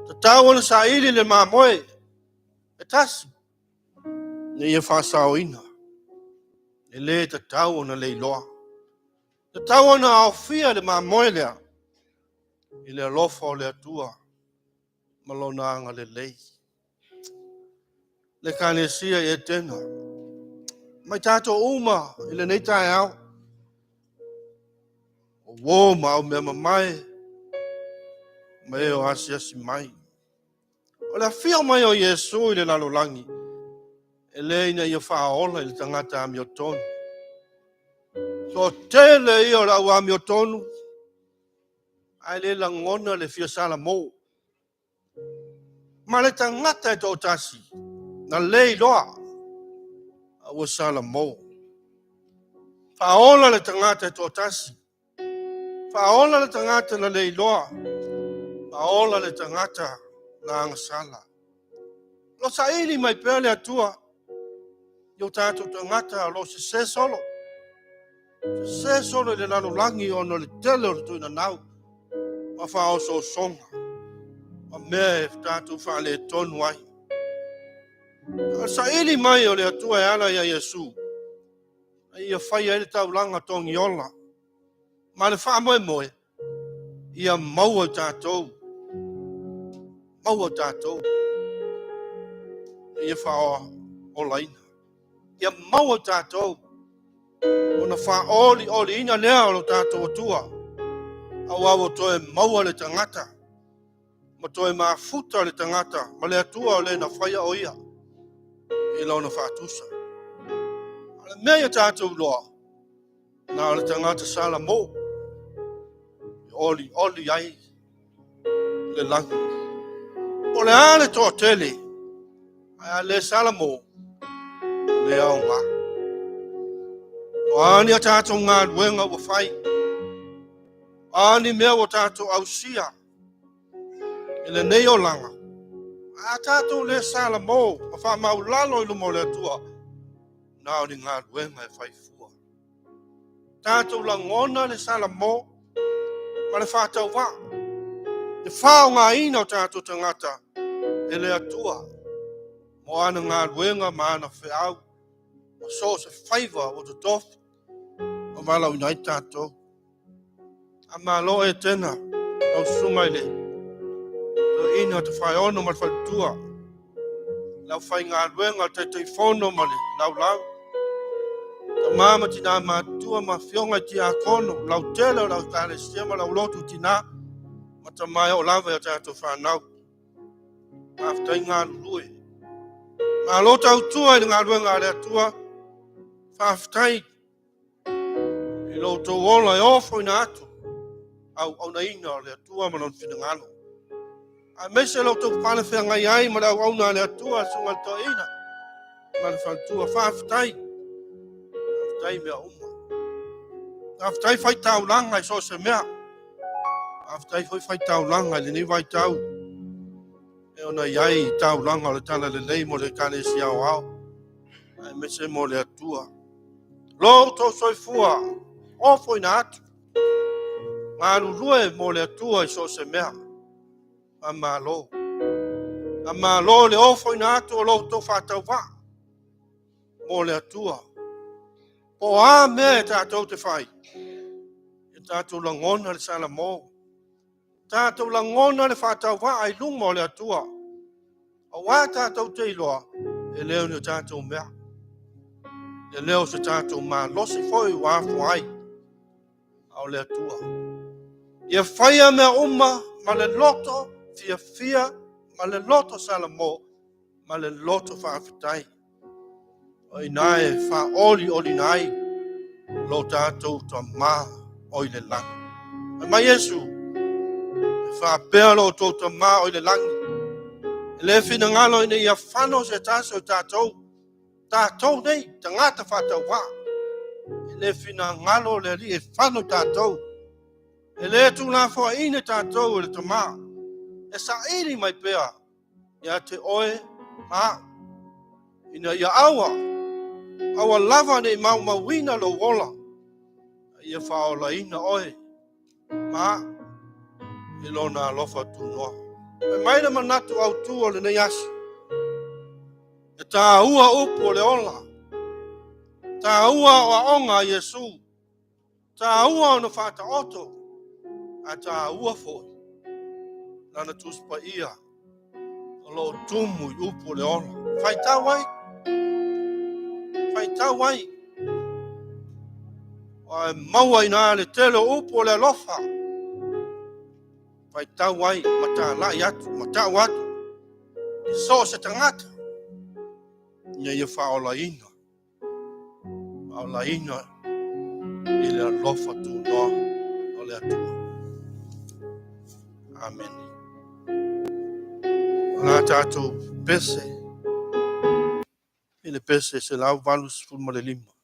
Tatau ona saili le mamoe e tasi ina ia faasaoina. E le tatau ona leiloa. Tatau ona aofia le mamoe lea i le alofa o le Atua ma lona agalelei. Le Ekalesia i Etena, mai tatou uma i lenei taeao, o uo ma au mea mamae, ma e o asiasi mai. O le afio mai o Iesu i le lalolagi, e le ina ia faaola i le tagata amiotonu. Toatele ia o le au amiotonu, ae le lagona le fia salamo. Ma le tagata e toatasi, na le iloa, a ua salamo. Faaola le tagata e toatasi, faaola le tagata na le iloa, faaola le tagata na agasala. O lo o saili mai pea le Atua i o tatou tagata o lo o sese solo, sese solo i le lalolagi ona o le tele o le tuinanau ma faaosoosoga ma mea e tatou faaletonu ai. A o le saili mai o le Atua e ala ia Iesu, a ia fai ai le taulaga togiola ma le faamoemoe ia maua i tatou, maua tatou, ia faaolaina, ia maua tatou ona faaolioliina lea o lo tatou Atua, aua ua toe maua le tagata ma toe mafuta le tagata ma le Atua o le na faia o ia i lona faatusa. A o le mea ia tatou iloa, na o le tagata salamo e olioli ai le lagi. Po o le a le toatele, ae a le salamo, le aoga. O a ni a tatou galuega ua fai, o a ni mea ua tatou ausia i lenei olaga, a tatou le salamo ma faamaulalo i luma o le Atua, na o ni galuega e fai fua. Tatou lagona le salamo ma le faatauvaa, le faaaogaina o tatou tagata e le Atua mo ana galuega ma ana feau ma so o se faiva ua totofi ma valaauina ai tatou. A malo Etena, lau susuga i le toeaina Tafaeono ma le faletua, le aufaigaluega, le Taitaifono ma le laulau, tama ma tina matutua ma afioga i tiakono, lautele o le Ekalesia ma le aulotu tina ma tama e oo lava i a tatou fanau. Faafetai galulue. Malo tautua i le galuega a le Atua. Faafetai i lo outou ola e ofoina atu auaunaina o le Atua ma lona finagalo. Aemaise lo outou pale feagai ai ma le auauna a le Atua, le susuga i le toeaina ma le faletua. Faafetai. Faafetai mea uma. Faafetai fai taulaga i so o se mea. Faafetai foi fai taulaga i lenei vaitau e ona i ai taulaga o le Talalelei mo le Ekalesia Aoao, aemaise mo le Atua. Lo outou soifua ofoina atu, galulue mo le Atua i so o se mea. Faamalo. Faamalo le ofoina atu o lo outou faatauvaa mo le Atua. Po o a mea e tatou te fai, e tatou lagona le salamo, tatou lagona le faatauvaa i luma o le Atua, aua tatou te iloa e le o ni o tatou mea, e le o se tatou malosi foi ua afua ai, a o le Atua. Ia faia mea uma ma le loto fiafia, ma le loto salamo, ma le loto faafetai. O i ina e faaolioliina ai lo tatou Tama o i le lagi. Fai mai Iesu, e faapea lo outou Tama o i le lagi, e le finagalo ina ia fano se tasi o tatou, tatou nei, tagata faatauvaa, e le finagalo le Alii e fano tatou, e le tuulafoaiina tatou e le Tama, e saili mai pea ia te oe ma au, ina ia aua, aua lava ne i maumauina lou ola, a ia faaolaina oe ma au i lona alofa tunoa. Fai mai le manatu autu o lenei aso, e taua upu o le ola, taua aoaoga a Iesu, taua ona faataoto, ae taua foi lana Tusi Paia o lo o tumu i upu o le ola. Faitau ai, faitau ai, ae maua ina le tele o upu o le alofa. Faitau ai ma talai atu, ma tau atu i so o se tagata ina ia faaolaina, faaolaina I le alofa tunoa o le Atua. Amene. O la tatou pese, i le pese 185.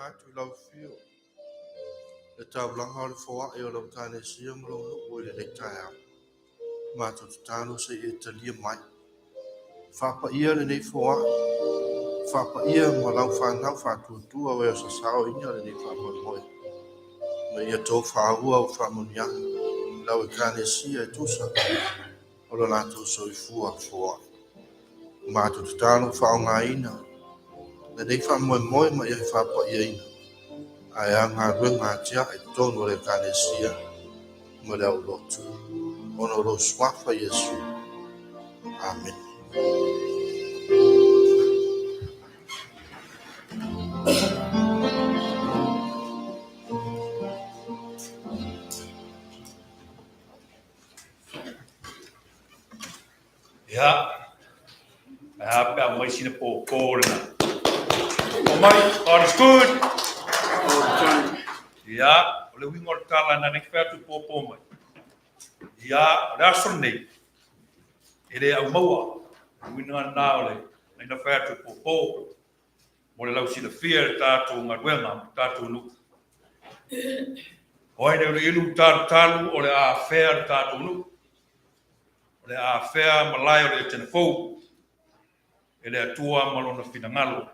Atu i lau fio. Le taulaga o le foai o lau Ekalesia ma lou nuu i lenei taeao. Matou tatalo se i e talia mai. Faapaia lenei foai, faapaia ma lau fanau faatuatua o e o sasaoina lenei faamoemoe. Ma ia tofaaua au faamanuiaga i lau Ekalesia e tusa o lo latou soifua foai. Matou tatalo faaaogaina lenei faamoemoe ma ia faapaiaina ae a galuega atiae i totonu o le Ekalesia ma le aulotu ona o lou suafa Iesu. Amene. Ia, ae a pe a aumai sina pōpō lena. O mai, God is good. All the time. Ia, o le uiga o le tala na nei fai atu pōpō mai. Ia, o le aso lenei, e le au maua. Le uiga lena o le na fai atu pōpō. Mo le lausilafia i le tatou galuega ma le tatou nuu. O ai le uluilu talutalu o le a afea le tatou nuu. O le a afea malae o le Etena fou e le Atua ma lona finagalo.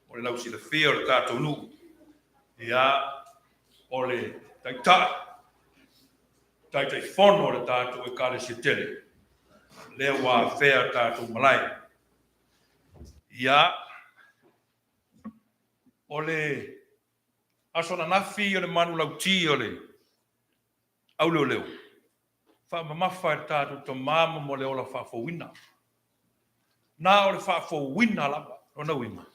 O le lausilafia o le tatou nuu. Ia, o le taitai, taitaifono o le tatou Ekalesia tele, lea ua afea tatou malae. Ia, o le aso ananafi o le manulauti o le auleoleo, faamamafa e le tatou tama ma le ola faafouina. Na o le faafouina lava, lona uiga.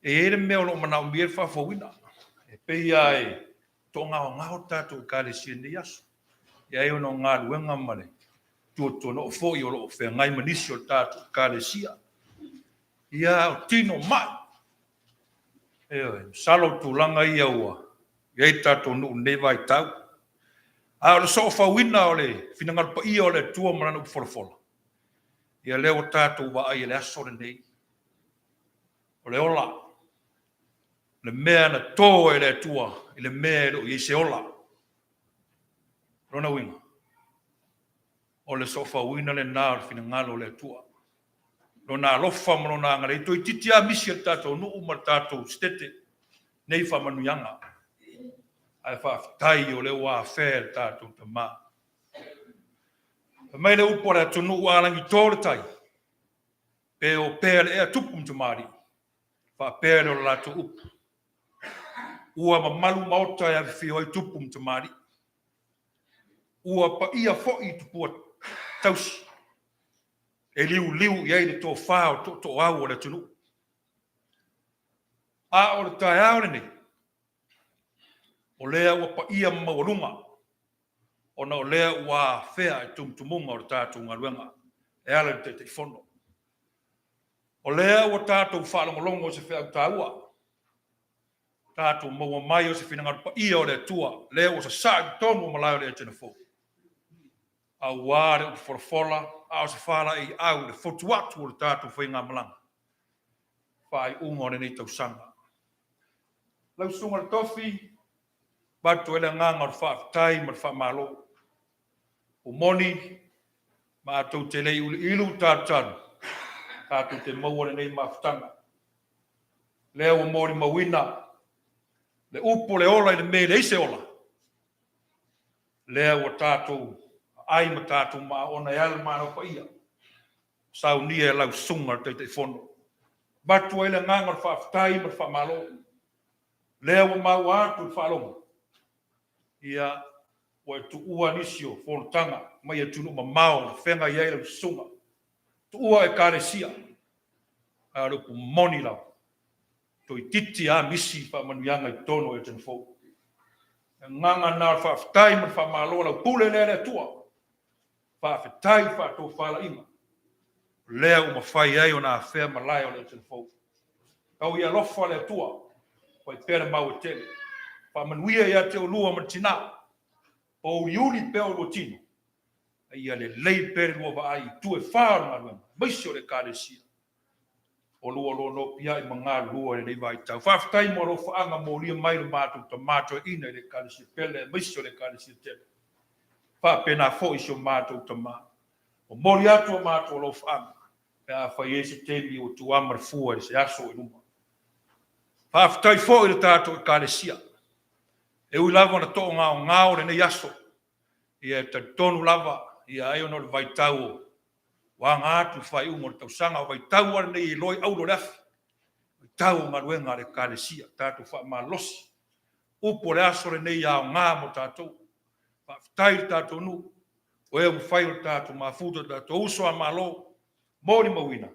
E i ai le mea o lo o manaomia le faafouina. E pei lava e toagaogao tatou Ekalesia i lenei aso. E ai ona o galuega ma le tuatuanoo foi o lo o feagai ma nisi o le tatou Ekalesia. Ia, o tino mai. Ioe, masalo o tulaga ia ua i ai le tatou nuu i lenei vaitau. A o le soofauina o le finagalo paia o le Atua ma Lana upu folafola, ia lea ua tatou vaai i le aso lenei. O le ola, le mea na to e le Atua i le mea e le o i ai se ola. Lona uiga, o le soofauina lena o le finagalo o le Atua. Lona alofa ma lona agalelei, toeitiiti lava misi a le tatou nuu ma le tatou setete nei faamanuiaga. Ae faafetai o lea ua afea e le tatou tama. Fai mai le upu a le atunuu, a lagito le tai, pe o pea le ea tupu ma tamalii, faapea lea o le latou upu. Ua mamalu maota e afifio ai tupu ma tamalii. Ua paia foi tupua tausi e liuliu i ai le tofa o tootooau o le atunuu. A o le taeao lenei, o lea ua paia ma maualuga, ona o lea ua afea i tumutumuga o le tatou galuega e ala i le Taitaifono. O lea ua tatou faalogologo i se feau taua, tatou maua mai o se finagalo paia o le Atua, lea ua sasaa i totonu o malae o le Etena fou. Aua le upu folafola, a o se faalaeiau i le fotu atu o le tatou faigamalaga, faaiuga o lenei tausaga. Lau susuga i le Tofi, avatu ai le agaga o le faafetai ma le faamalo. Ua moni, matou te le i uluilu talutalu, tatou te maua lenei mafutaga. Lea ua molimauina le upu o le ola i le mea e leai se ola. Lea ua tatou aai ma tatou maaona e ala i le manava paia, saunia e lau susuga i le Taitaifono. Avatu ai le agaga o le faafetai ma le faamalo. Lea ua maua atu i le faalogo, ia, ua e tuua nisi o fonotaga mai atunuu mamao na feagai ai lau susuga, tuua Ekalesia, a o le upu moni lava, toeitiiti lava misi faamanuiaga i totonu o Etena fou. Le agaga lena o le faafetai ma le faamalo, lau pule lea le Atua. Faafetai i faatofalaiga, lea ua mafai ai ona afea malae o le Etena fou. Tau ia alofa le Atua, fai pea le mau e tele. Faamanuia ia te oulua ma le tina, o uliuli pea oulua tino, a ia lelei pea le lua vaai i itu e fa o le galuega, aemaise o le Ekalesia. Olua o lo o nopiai ma galulua i lenei vaitau. Faafetai mo alofaaga molia mai lo matou tama toeaina i le Ekalesia pele aemaise o le Ekalesia tele. Faapena foi si o matou tama. Momoli atu o matou alofaaga pe afai e i ai se taimi ua tuuama le fua i se aso i luma. Faafetai foi i le tatou Ekalesia. E ui lava ona toagaogao lenei aso, ia e talitonu lava ia ai ona o le vaitau o ua aga atu i le faaiuga o le tausaga, o vaitau lava lenei e iloa ai auro o le afi, vaitau o galuega a le Ekalesia, tatou faamalosi. Upu o le aso lenei ia aoga mo tatou. Faafetai i le tatou nuu, o e ua mafai ona tatou mafuta, o tatou uso a Malo, molimauina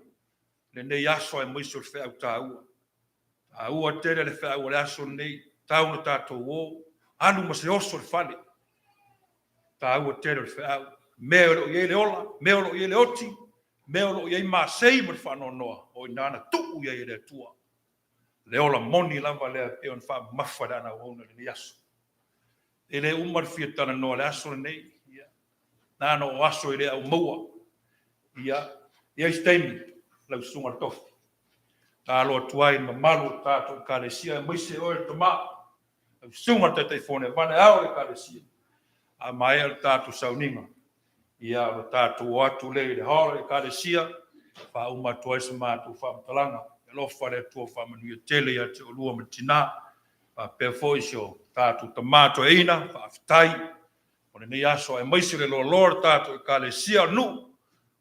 lenei aso aemaise o le feau taua. E taua tele le feau o le aso lenei, e tatau ona tatou o, alu ma se oso i le fale, taua tele o le feau. Mea o lo o i ai le ola, mea o lo o i ai le oti, mea o lo o i ai masei ma le faanoanoa, o i ina na tuu i ai e le Atua. Le ola moni lava lea e pei ona faamamafa e le auauna i lenei aso. E le uma le fia talanoa i le aso lenei, ia, na ona o aso e le aumaua. Ia, i ai se taimi lau susuga i le tofi, tatalo atu ai i le mamalu o le tatou Ekalesia aemaise oe le tama, lau susuga i le Taitaifono e avane ao le Ekalesia, a maea le tatou sauniga, ia ona tatou o atu lea i le hall o le Ekalesia, faauma atu ai se matou faamatalaga. Ia alofa le Atua faamanuia tele ia te oulua ma le tina, faapea foi si o tatou tama toeaina, faafetai o lenei aso aemaise le loaloa o le tatou Ekalesia o le nuu,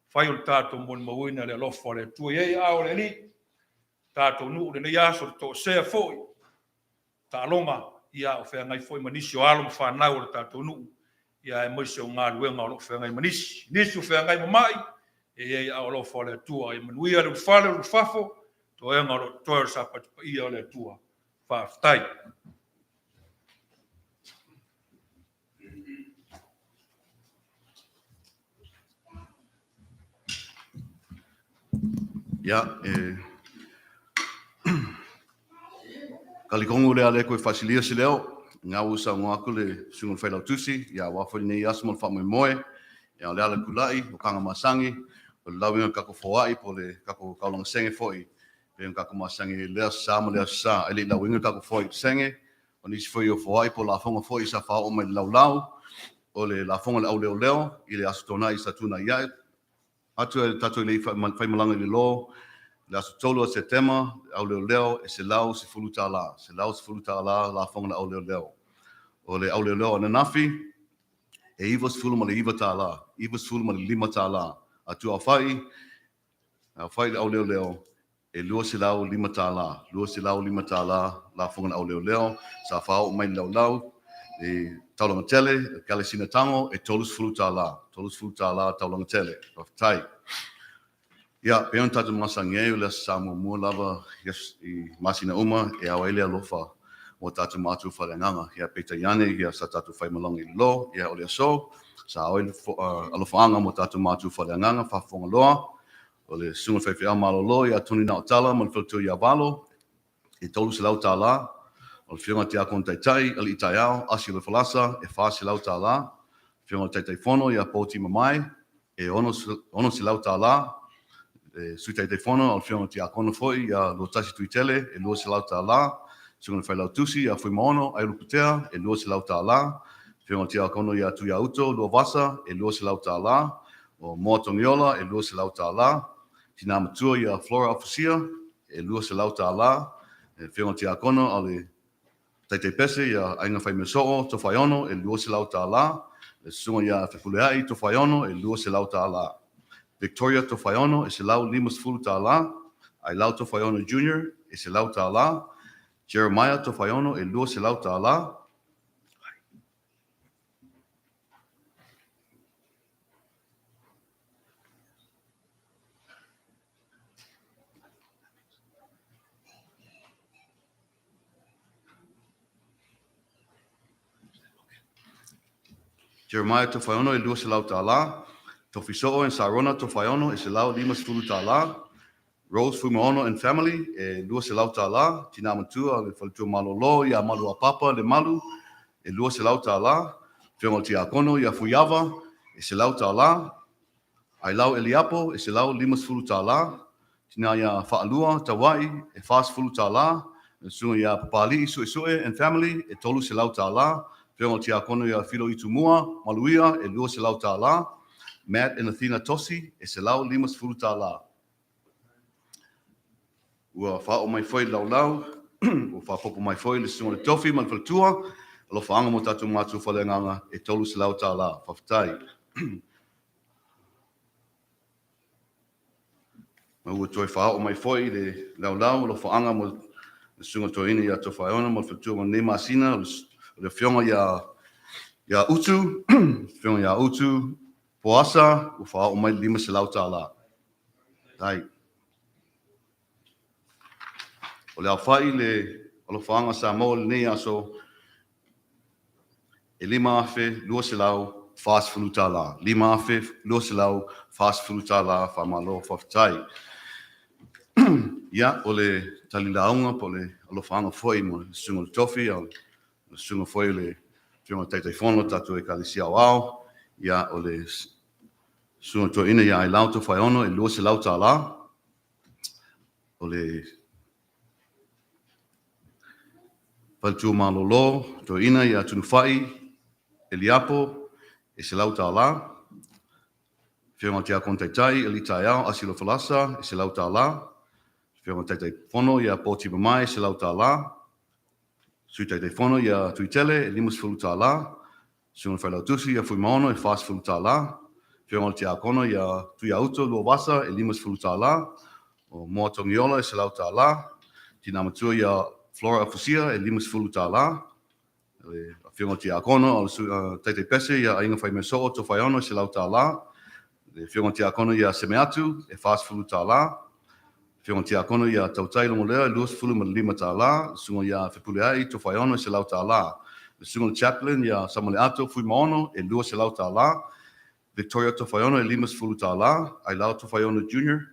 fai o le tatou molimauina le alofa o le Atua. Ia i ai aao o le Alii, tatou nuu i lenei aso, le toesea foi, taaloga, ia o feagai foi ma nisi o alo ma fanau o le tatou nuu, ia aemaise o galuega o lo o feagai ma nisi. Nisi o feagai ma mai, ia i ai aao alofa o le Atua. Ia manuia le ulufale, ulufafo, toega o lo o totoe o le Sapati Paia o le Atua. Faafetai. Ia, e talitonu lea le toe faasilia se leo, na ua saunoa atu le susuga i le Failautusi, ia aua foi lenei aso ma le faamoemoe, ia o le ala tulai, o taga masani, o le lauina o le tatou foai po o le tatou taulaga sege foi, pei ona tatou masani ai i lea Aso Sa ma lea Aso Sa. Ae le i lauina le tatou foai i le sege, o nisi foi o foai po o lafoga foi sa faaoo mai i le laulau, o le lafoga a le auleoleo i le Aso Toonai sa tuanai atu ae tatou le i faimalaga i le lo, le aso 3 o Setema, le auleoleo e $110, $110 lafoga a le auleoleo. O le auleoleo ananafi e $99, $95. Atu-aofai, aofai le auleoleo e $205, $205 lafoga a le auleoleo sa faaoo mai i le laulau i Taulaga Tele, Ekalesia Tago e $30, $30 Taulaga Tele. Faafetai. Ia, pei ona tatou masani ai, o le Aso Sa muamua lava i masina uma e ao ai le alofa o tatou matua faaleagaga. Ia, peitai ane, ia, sa tatou faimalaga i le lo, ia, o le aso, sa ao ai le alofaaga mo tatou matua faaleagaga, faafofoga loa, o le susuga i le faifeau malolo ia Tony Naotala ma le faletua ia Valo, e $300. O le Afioga i le Tiakono Taitai, Alii Taeao, Asi o le Falasa, e $400. Afioga i le Taitaifono ia Poti Mamae, e $600. Le Sui Taitaifono, o le Afioga i le Tiakono foi ia Luatasi Tuitele, e $200. Susuga i le Failautusi ia Fuimaono Aiolupotea, e $200. Afioga i le Tiakono ia Tuiauto Luavasa, e $200. O Moa Togiola, e $200. Tina matua ia Flora Afusia, e $200. Le Afioga i le Tiakono a le Taitaipese ia Aiga Faimeasoo Tofaeono, e $200. Le Susuga ia Fepuleai Tofaeono, e $200. Victoria Tofaeono, e $150. Ailao Tofaeono Jr., e $100. Jeremiah Tofaeono, e $200. Jeremiah Tofaeono e $200. Tofiso'o and Sarona Tofaeono e $150. Rose Fuimaono and Family e $200. Tina Matua le Faletua Malolo ia Maluapapa le Malu e $200. Afioga i le Tiakono ia Fuiava e $100. Ailau Eliapo e $150. Tina iā Faalua Tauai e $40, le Susuga ia Papali'i Suesue and family e $300, Afioga i le Tiakono ia Filo Itumua Maluia e $200, Matt and Athena Tosi e $150. Ua faaoo mai foi le laulau, ua faaopoopo mai foi le Susuga i le Tofi ma le Faletua, alofaaga mo tatou matua faaleagaga e $300. Faafetai. Ma ua toe faaoo mai foi le laulau alofaaga mo le Susuga Toeaina ia Tofaeono ma le Faletua mo lenei masina, o le Afioga ia Utu, Afioga ia Utu Poasa, ua faaoo mai le $500. Tai. O le aofai le alofaaga Samoa i lenei aso e $5,240, $5,240. Faamalo faafetai. Ia, o le talilauga po o le alofaaga foi mo le Susuga i le Tofi, o le Susuga foi o le Afioga i le Taitaifono o le tatou Ekalesia Aoao, ia, o le Susuga Toeaina ia Ailao Tofaeono e $200. O le Faletua Malolo Toeaina ia Tunufai Eliapo e $100. Afioga i le Tiakono Taitai Alii Taeao Asi Falasa e $100. Afioga i le Taitaifono ia Poti Mamae e $100. Sui Taitaifono ia Tuitele e $50. Susuga i le Failautusi ia Fuimaono e $40. Afioga i le Tiakono ia Tuiauto Luavasa e $50. O Moa Togiola e $100. Tina Matua ia Flora Afusia e $50. Le Afioga i le Tiakono o le Taitai Pese ia Aiga Faimeasoo Tofaeono e $100. Le Afioga i le Tiakono ia Semeatu e $40. Afioga i le Tiakono ia Tautai Logolea e $25. Le Susuga ia Fepuleai Tofaeono e $100. Le Susuga i le Chaplain ia Samaleato Fuimaono e $200. Victoria Tofaeono e $50. Ailao Tofaeono Jr.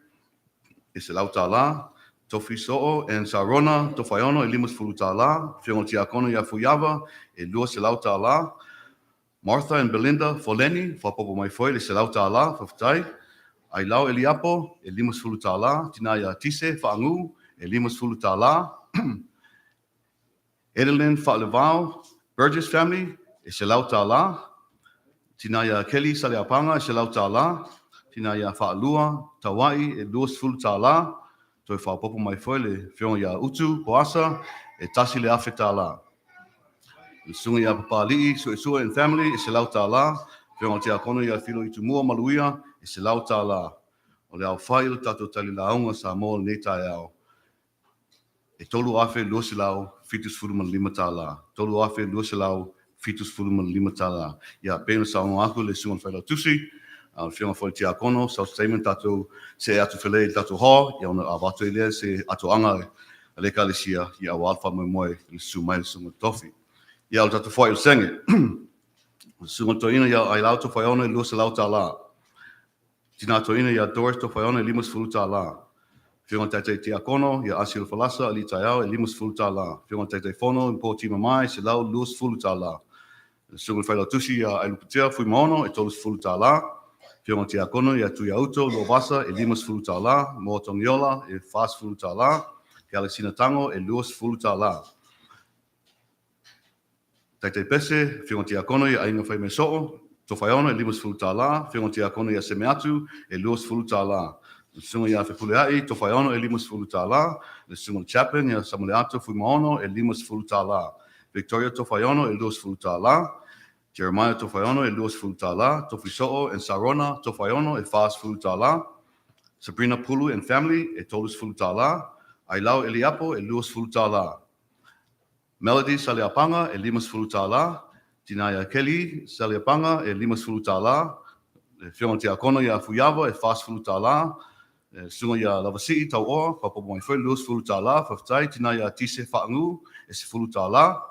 e $100. Tofi Soo and Sarona Tofaeono e $50. Afioga i le Tiakono ia Fuiava e $200. Martha and Belinda Foleni, faaopoopo mai foi le $100, faafetai. Ailao Eliapo e $50. Tina ia Tise Faagu e $50. Edeline Faalevao, Burgess Family e $100. Tina ia Kelly Saleapaga e $100. Tina ia Faalua Tauai e $20. Toe faaopoopo mai foi le Afioga ia Utu Poasa e $1,000. Le Susuga ia Papali'i Suesue and Family e $100. Afioga i le Tiakono ia Filo Itumua Maluia e $100. O le aofai o le tatou talilauga Samoa i lenei taeao e $3,275, $3,275. Ia, pei ona saunoa atu le Susuga i le Failautusi, le Afioga foi i le Tiakono, sau se taimi ona tatou see atu felei i le tatou hall, ia ona avatu ai lea se atoaga a le Ekalesia, ia aua le faamoemoe i le susu mai o le Susuga i le Tofi. Ia, o le tatou foai o le senge. O le Susuga i le Toeaina ia Ailao Tofaeono e $200. Tina Toeaina ia Doris Tofaeono e $50. Afioga i le Taitai Tiakono ia Asi Falasa Alii Taeao e $50. Afioga i le Taitaifono Poti Mamae e $120. Le Susuga i le Failautusi ia Ailupetea Fuimaono e $30. Afioga i le Tiakono ia Tuiauto Luavasa e $50. Moa Togiola e $40. Kealesina Tago e $20. Taitai Pese, Afioga Tiakono ia Aiga Faimeasoo, Tofaeono e $50, Afioga Tiakono ia Semeatu e $20. Le Susuga ia Fepuleai Tofaeono e $50, le Susuga i le Chaplain ia Samaleato Fuimaono e $50. Victoria Tofaeono e $20, Jeremiah Tofaeono e $20, Tofisoo and Sarona Tofaeono e $40, Sabrina Pulu and Family e $30, Ailao Eliapo e $20. Melody Saleapaga e $50, Tinaia Kelly Saleapaga e $50, le Afioga i le Tiakono ia Fuiava e $40, le Susuga ia Lavasi'i Tauoa, faaopoopo mai foi le $20, faafetai. Tinaia Tise Faagu e $10.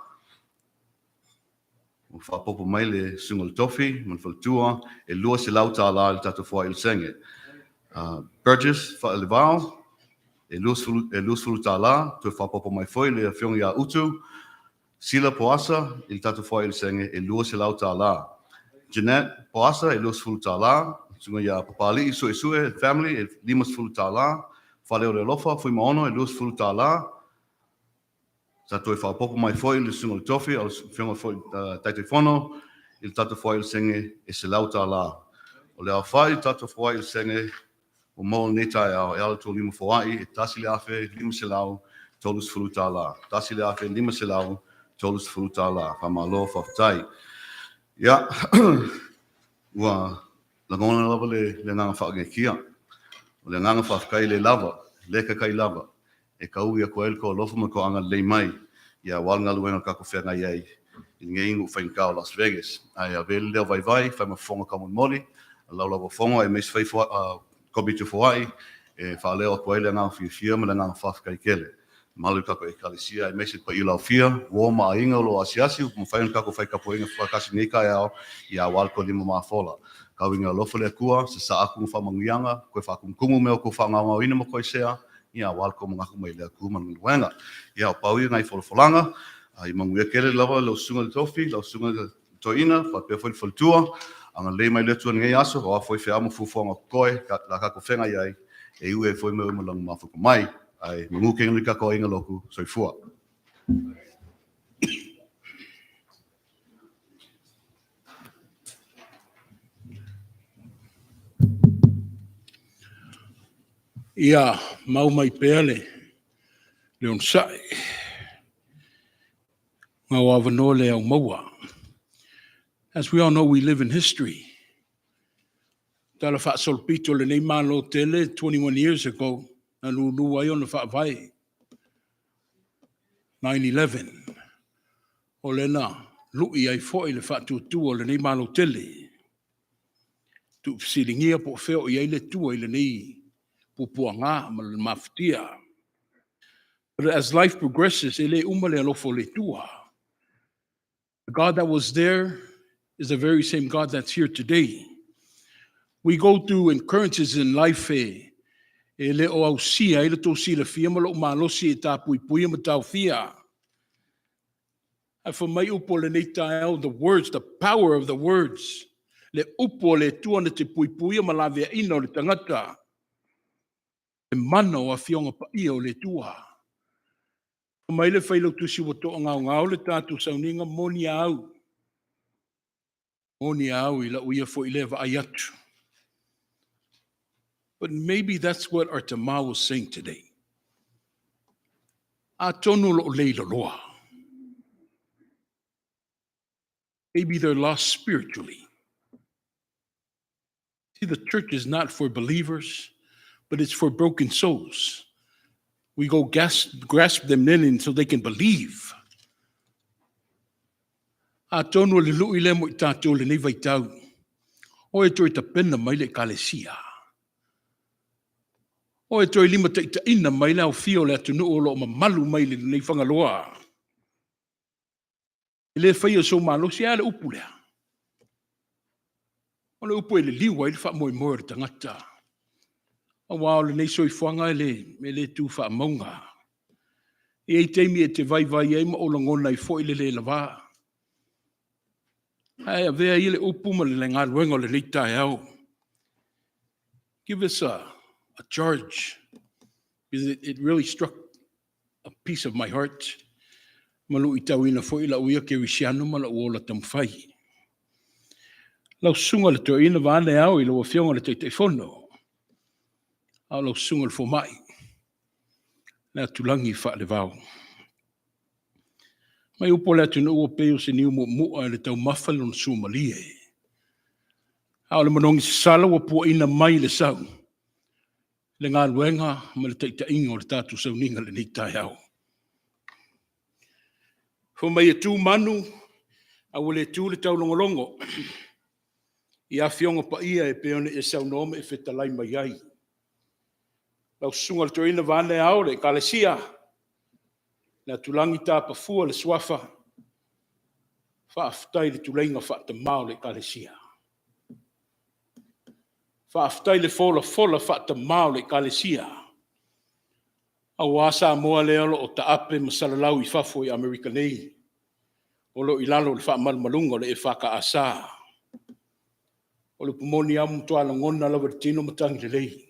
Ua faaopoopo mai le Susuga i le Tofi ma le Faletua e $200 i le tatou foai o le senge. Burgess Faalevao e 20, e $20, toe faaopoopo mai foi le Afioga ia Utu Sila Poasa i le tatou foai o le senge e $200. Jeanette Poasa e $20, Susuga ia Papali'i Suesue Family e $50, Fale o le Alofa, Fuimaono, e $20. Sa toe faaopoopo mai foi le susuga i le Tofi, o le afioga foi Taitaifono i le tatou foai i le senge e $100. O le aofai o le tatou foai i le senge ua maua i lenei taeao e ala i le tou lima foai e $1,530. $1,530. Faamalo faafetai. Ia, ua lagona lava le agaga faagaeetia. O le agaga faafetai le lava, le taitai lava e taui atu ai le tou alofa ma le tou agalelei mai ia aua le galuega o tatou feagai ai i lenei nuu faigata o Las Vegas. Ae avea lea vaivai fai ma fofoga taumolimoli, laulauafono aemaise foi Komiti o Foai e faaleo atu ai le agaga fiafia ma le agaga faafetai tele. Mamalu i le tatou Ekalesia aemaise le paia lauafia, uo ma aiga o lo o asiasi ua mafai ona tatou fai tapuaiga faatasi i lenei taeao, ia aua le tolima mafola. Tau ina alofa le Atua, sasaa atu ma faamanuiaga, toe faatumutumu mea o outou faagaogaoina ma toesea, ia aua le tou manatu mai le Atua ma le galuega. Ia o pau ia o nai folafolaga, ia manuia tele lava lau susuga i le Tofi, lau susuga i le Toeaina, faapea foi le faletua, agalelei mai le Atua i lenei aso, o a foi feau ma fuafuaga o totoe o le a tatou feagai ai, e ui ai foi mea uma i lagi mafuta mai. Ae manu tele le tatou aiga lotu, soifua. Ia mau mai pea le onosai, ma o avanoa le au maua. As we all know, we live in history. Tala faasolopito lenei Malo tele 21 years ago, na lulu ai ona faavae. 9-11, o lena lui ai foi le faatuatua o lenei Malo tele. Tuufesiligia po o fea o i ai le Atua i lenei puapuaga ma le mafatia. But as life progresses, e le uma le alofa o le Atua. The God that was there is the very same God that's here today. We go through occurrences in life e le o ausia ai le tou silafia ma lou malosi e tapuipuia ma taofia. Ae fai mai upu o lenei taeao, the words, the power of the words. Le upu o le Atua na te puipuia ma laveaina o le tagata. Le mana o afioga paia o le Atua. Fai mai le Failautusi ua toagaogao le tatou sauniga moni au. Moni au i lau ia foi lea vaai atu. But maybe that's what our tama was saying today. Atonu lo o leiloloa. Maybe they're lost spiritually. See, the church is not for believers, but it's for broken souls. We go grasp them in so they can believe. Atonu o le lui le mo i tātou le nei vaitau. O e toe tapena mai le ekalesia. O e toe lima taitaina mai le aufia o le atunuu o lo o mamalu mai le nei fagaloa. E le faia o sou malosi a le upu lea. O le upu e le liu ai le faamoemoe o le tagata. Aua o lenei soifuaga e le tu faamauga. E i ai taimi e te vaivai ai ma o lagona ai foi le le lava. Ae avea ia le upu ma le galuega o lenei taeao. Give us a charge. Because it really struck a piece of my heart. Ma luitauina foi lau ia kerisiano ma lau ola taumafai. Lau susuga le toeaina vaeane ao i lau afioga le Taitaifono. A o lau susuga le fomai. Le atulagi faalevao. Mai upu o le atunuu o pei o se niu muamua e le taumafa lona suamalie. A o le manogi sasala ua puaina mai le sau. Le galuega ma le taitaiga o le tatou sauniga lenei taeao. Fai mai e tu manu, a ua le tu le taulogologo. I afioga paia e pei ona e saunoa ma e fetalai mai ai. Lau susuga le toeaina vaeane ao le ekalesia, le atulagi tapafua le suafa, faafetai le tuleiga faatamā o le ekalesia. Faafetai le folafola faatamā o le ekalesia. Aua Samoa lea o lo o taape ma salalau i fafo i Amerika nei. O lo o i lalo o le faamalumaluga o le EFKS. O le upu moni lava ua matua lagona lava i le tino matagi lelei.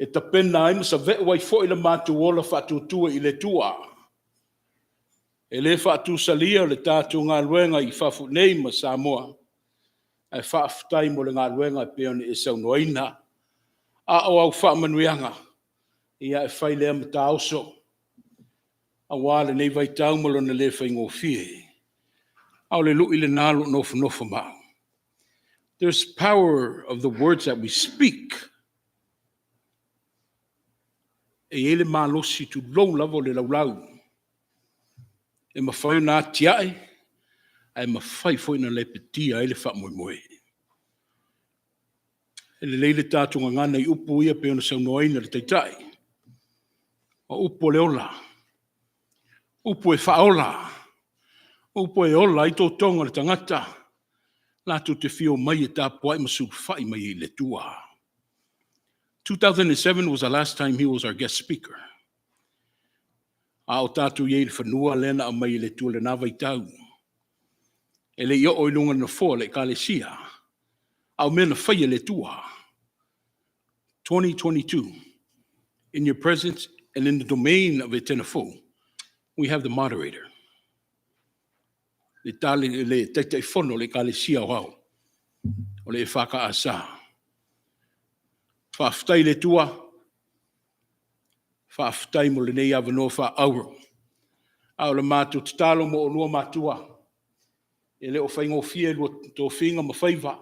E tapena ai ma save'u ai foi le matou ola faatuatua i le Atua. E le faatusalia le tatou galuega i fafo nei ma Samoa, ae faafetai mo le galuega e pei ona e saunoaina. A o au faamanuiaga, ia e fai lea ma taoso aua lenei vaitau ma lona le faigofie. A o le lui lena o lo o nofonofo ma au. There's power of the words that we speak. E i ai le malosi tulou lava o le laulau e mafai ona atiae, ae mafai foi ona lepetia ai le faamoemoe. E lelei le tatou gagana i upu ia pei ona saunoaina le Taitai. O upu o le ola, upu e faaola, upu e ola ai totoga o le tagata, latou te fia omai e tapuai ma sulufai mai i le Atua. 2007 was the last time he was our guest speaker. A o tatou i ai i le fanua lea na aumai e le Atua i lena vaitau. E le i oo i luga o le nofoa o le Ekalesia, a o mea na faia e le Atua. 2022, in your presence and in the domain of Etena Fou, we have the moderator. Le tale, le Taitaifono o le Ekalesia o Ao, o le EFKS. Faafetai i le Atua, faafetai mo lenei avanoa faaauro. A o le matou tatalo mo oulua matua, e le o faigofie lua tofiga ma faiva,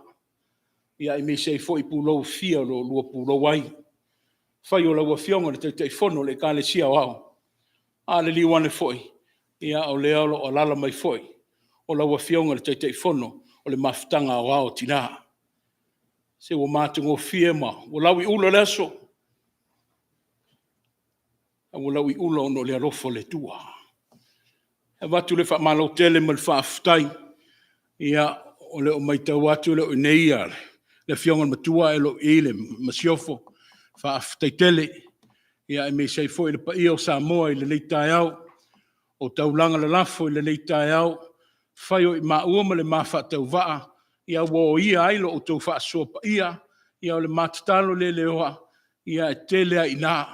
ia aemaise ai foi pulou e fia o lo o oulua pulou ai. Fai o lau Afioga i le Taitaifono o le Ekalesia Aoao, a liliu ane foi, ia o lea o lo o alaala mai foi o lau Afioga i le Taitaifono o le Mafutaga Aoao a Tina. Se ua matagofie ma ua lauiula le aso, a ua lauiula ona o le alofa o le Atua. E avatu le faamalo tele ma le faafetai. Ia, o lo o matau atu e le o i inei le Afioga i le Matua ae o lo o i i le Masiofo. Faafetai tele, aemaise ai foi le paia o Samoa i lenei taeao. O taulaga lalafo i lenei taeao, fai o maua ma le ma faatauvaa, ia ua oia ai lo outou faasoa paia. Ia o le ma tatalo le leoa, ia tele lava i ina,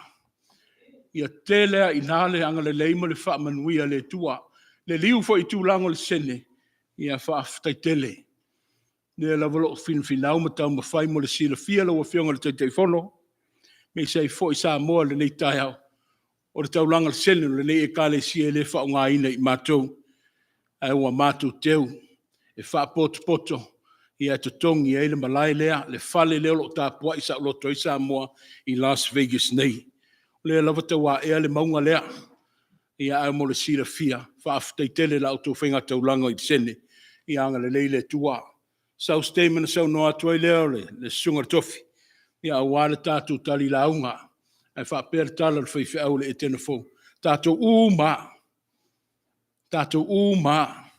ia tele lava i ina le agalelei ma le faamanuia a le Atua. Liliu foi i tulaga o le sene, ia faafetai tele. O lea lava o lo o finafinau ma taumafai mo le silafia e lau Afioga i le Taitaifono, aemaise ai foi Samoa i lenei taeao, o le taulaga sene o lenei Ekalesia e le faaaogaina e matou, ae ua matou teu e faapotopoto e totogi ai le malae lea, le fale lea o lo o tapuai saoloto ai Samoa i Las Vegas nei. O lea lava e tauaea le mauga lea, ae mo le silafia, faafetai tele i la outou faigataulaga i sene, ia agalelei le Atua. Sau se taimi ona saunoa atu ai lea o le Susuga i le Tofi, aua le tatou talilauga. Ae faapea le tala a le faifeau a le Etena Fou, tatou uma lava, tatou uma lava,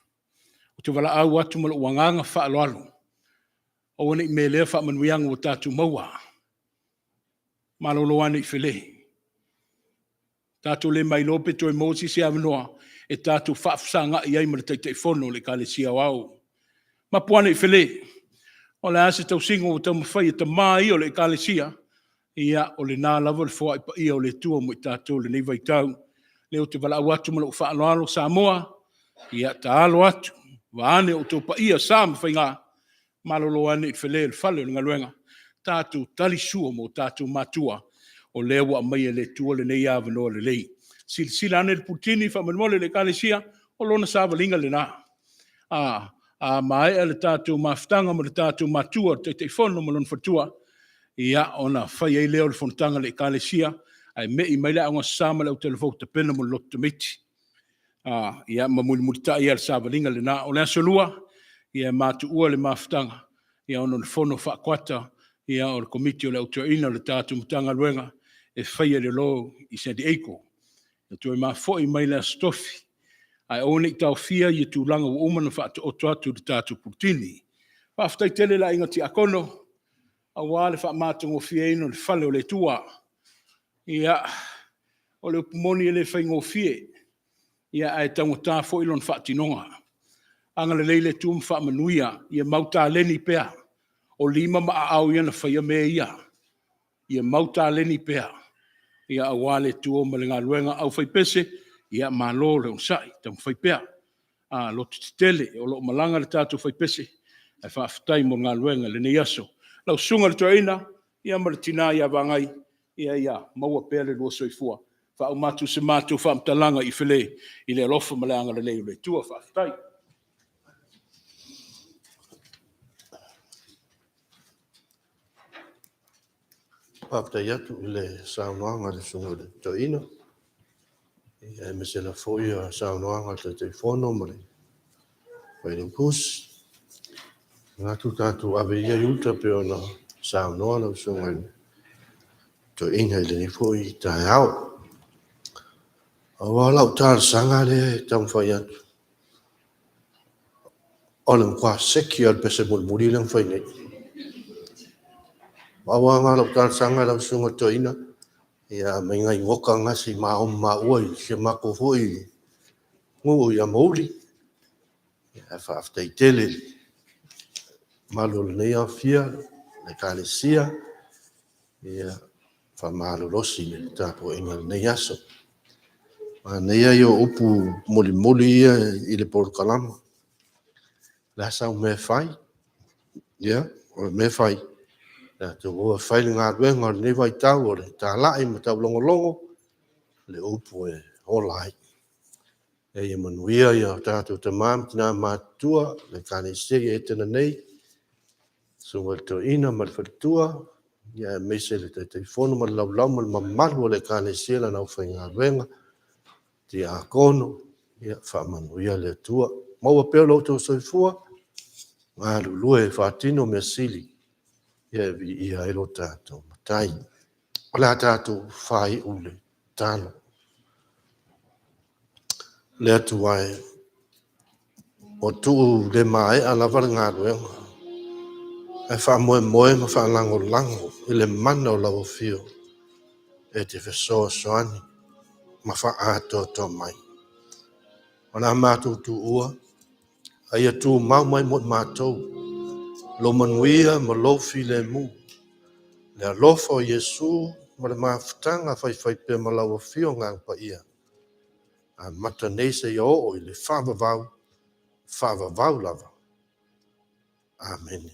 ou te valaau atu ma lou agaga faaaloalo, aua ne i melea faamanuiaga ua tatou maua. Malolo ane i fale. Tatou le mailoa pe toe maua se isi avanoa e tatou faafesagai ai ma le Taitaifono o le Ekalesia Aoao. Mapu ane i fale, o le a se tausiga ua taumafai e tama ia o le Ekalesia, ia o lena lava le foai paia o le Atua mo i tatou i lenei vaitau. O lea ou te valaau atu ma lou faaaloalo Samoa, ia taalo atu, vaeane outou paia, sa ma faiga, malolo ane i fale o le fale o le galuega, tatou tali sua mo tatou matua, o lea ua aumai e le Atua lenei avanoa lelei. Silasila ane le Putini faamolemole le Ekalesia, o lona savaliga lena. A maea le tatou mafutaga ma le tatou matua, le Taitaifono ma lona faletua, ia, ona fai ai lea o le fonotaga a le Ekalesia, ae me'i mai le Aoga Sa ma le Autalavou tapena mo le lotu tamaiti. Ia, ma mulimulitai lava i le savaliga lena. O le Aso Lua, ia e matuua le mafutaga ona o le fono faa-kuata o le Komiti o le Au Toeaina o le tatou Matagaluega e faia i le Low i San Diego. E toe ma foi mai le Aso Tofi, ae aua ne i taofia tulaga ua uma ona faataoto atu i le tatou Pulutini. Faafetai tele i le aiga Tiakono aua le faamatagofieina o le fale o le Atua. Ia, o le upu moni e le faigofie, ae taugata foi lona faatinoga. Agalelei le Atua ma faamanuia, ia mau taleni pea, o lima ma aao ia na faia mea ia. Ia mau taleni pea, ia aua le tuo ma le galuega au faipese, ia malo le onosai, taumafai pea. A loto tetele o lo o malaga le tatou faipese, ae faafetai mo galuega i lenei aso. Lau susuga i le toeaina, ia ma le tina ia Vagai, ia ia maua pea le lua soifua. Faauma atu se matou faamatalaga i Fale i le alofa ma le agalelei o le Atua. Faafetai. Faafetai atu i le saunoaga a le Susuga i le Toeaina, aemaise lava foi o le saunoaga a le Taitaifono ma le Failautusi. E manatu tatou ave ia i uta e pei ona saunoa lau Susuga i le Toeaina i lenei foi taeao. Aua o lau talosaga lea e taumafai atu, o le matua seki lava o le pese mulimuli lea na fai nei. Pau lava lena o lau talosaga lau Susuga i le Toeaina, ia aumai nai nota na se i ma maua i si o matou foi nuu i Amouli. Ae faafetai tele i le mamalu o lenei aofia, le Ekalesia, ia faamalolosi i le tapuaiga i lenei aso. Manaia ia o upu mulimuli ia i le polokalame. O le a sau mea e fai? Ia, o le mea e fai, tatou o e fai le galuega o lenei vaitau o le talai ma taulogologo, le upu e ola ai. Ia manuia o tatou tama ma tina matutua, le Ekalesia i Etena nei, susuga i le Toeaina ma le faletua, aemaise le Taitaifono ma le laulau ma le mamalu o le Ekalesia i lana aufaigaluega, tiakono, ia faamanuia le Atua. Maua pea lo outou soifua galulue e faatino mea sili e viia ai lo tatou Matai. O le a tatou faaiu i le tatalo. Le Atua e, ua tuu le maea lava le galuega, ae faamoemoe ma faalagolago i le mana o lau Afio e te fesoasoani ma faaatoatoa mai. O le a matou tuua, a ia tumau mai mo i matou lou manuia ma lou filemu, le alofa o Iesu ma le mafutaga faifaipea ma lau Afio Agaga Paia, amata nei seia oo i le faavavau, faavavau lava. Amene.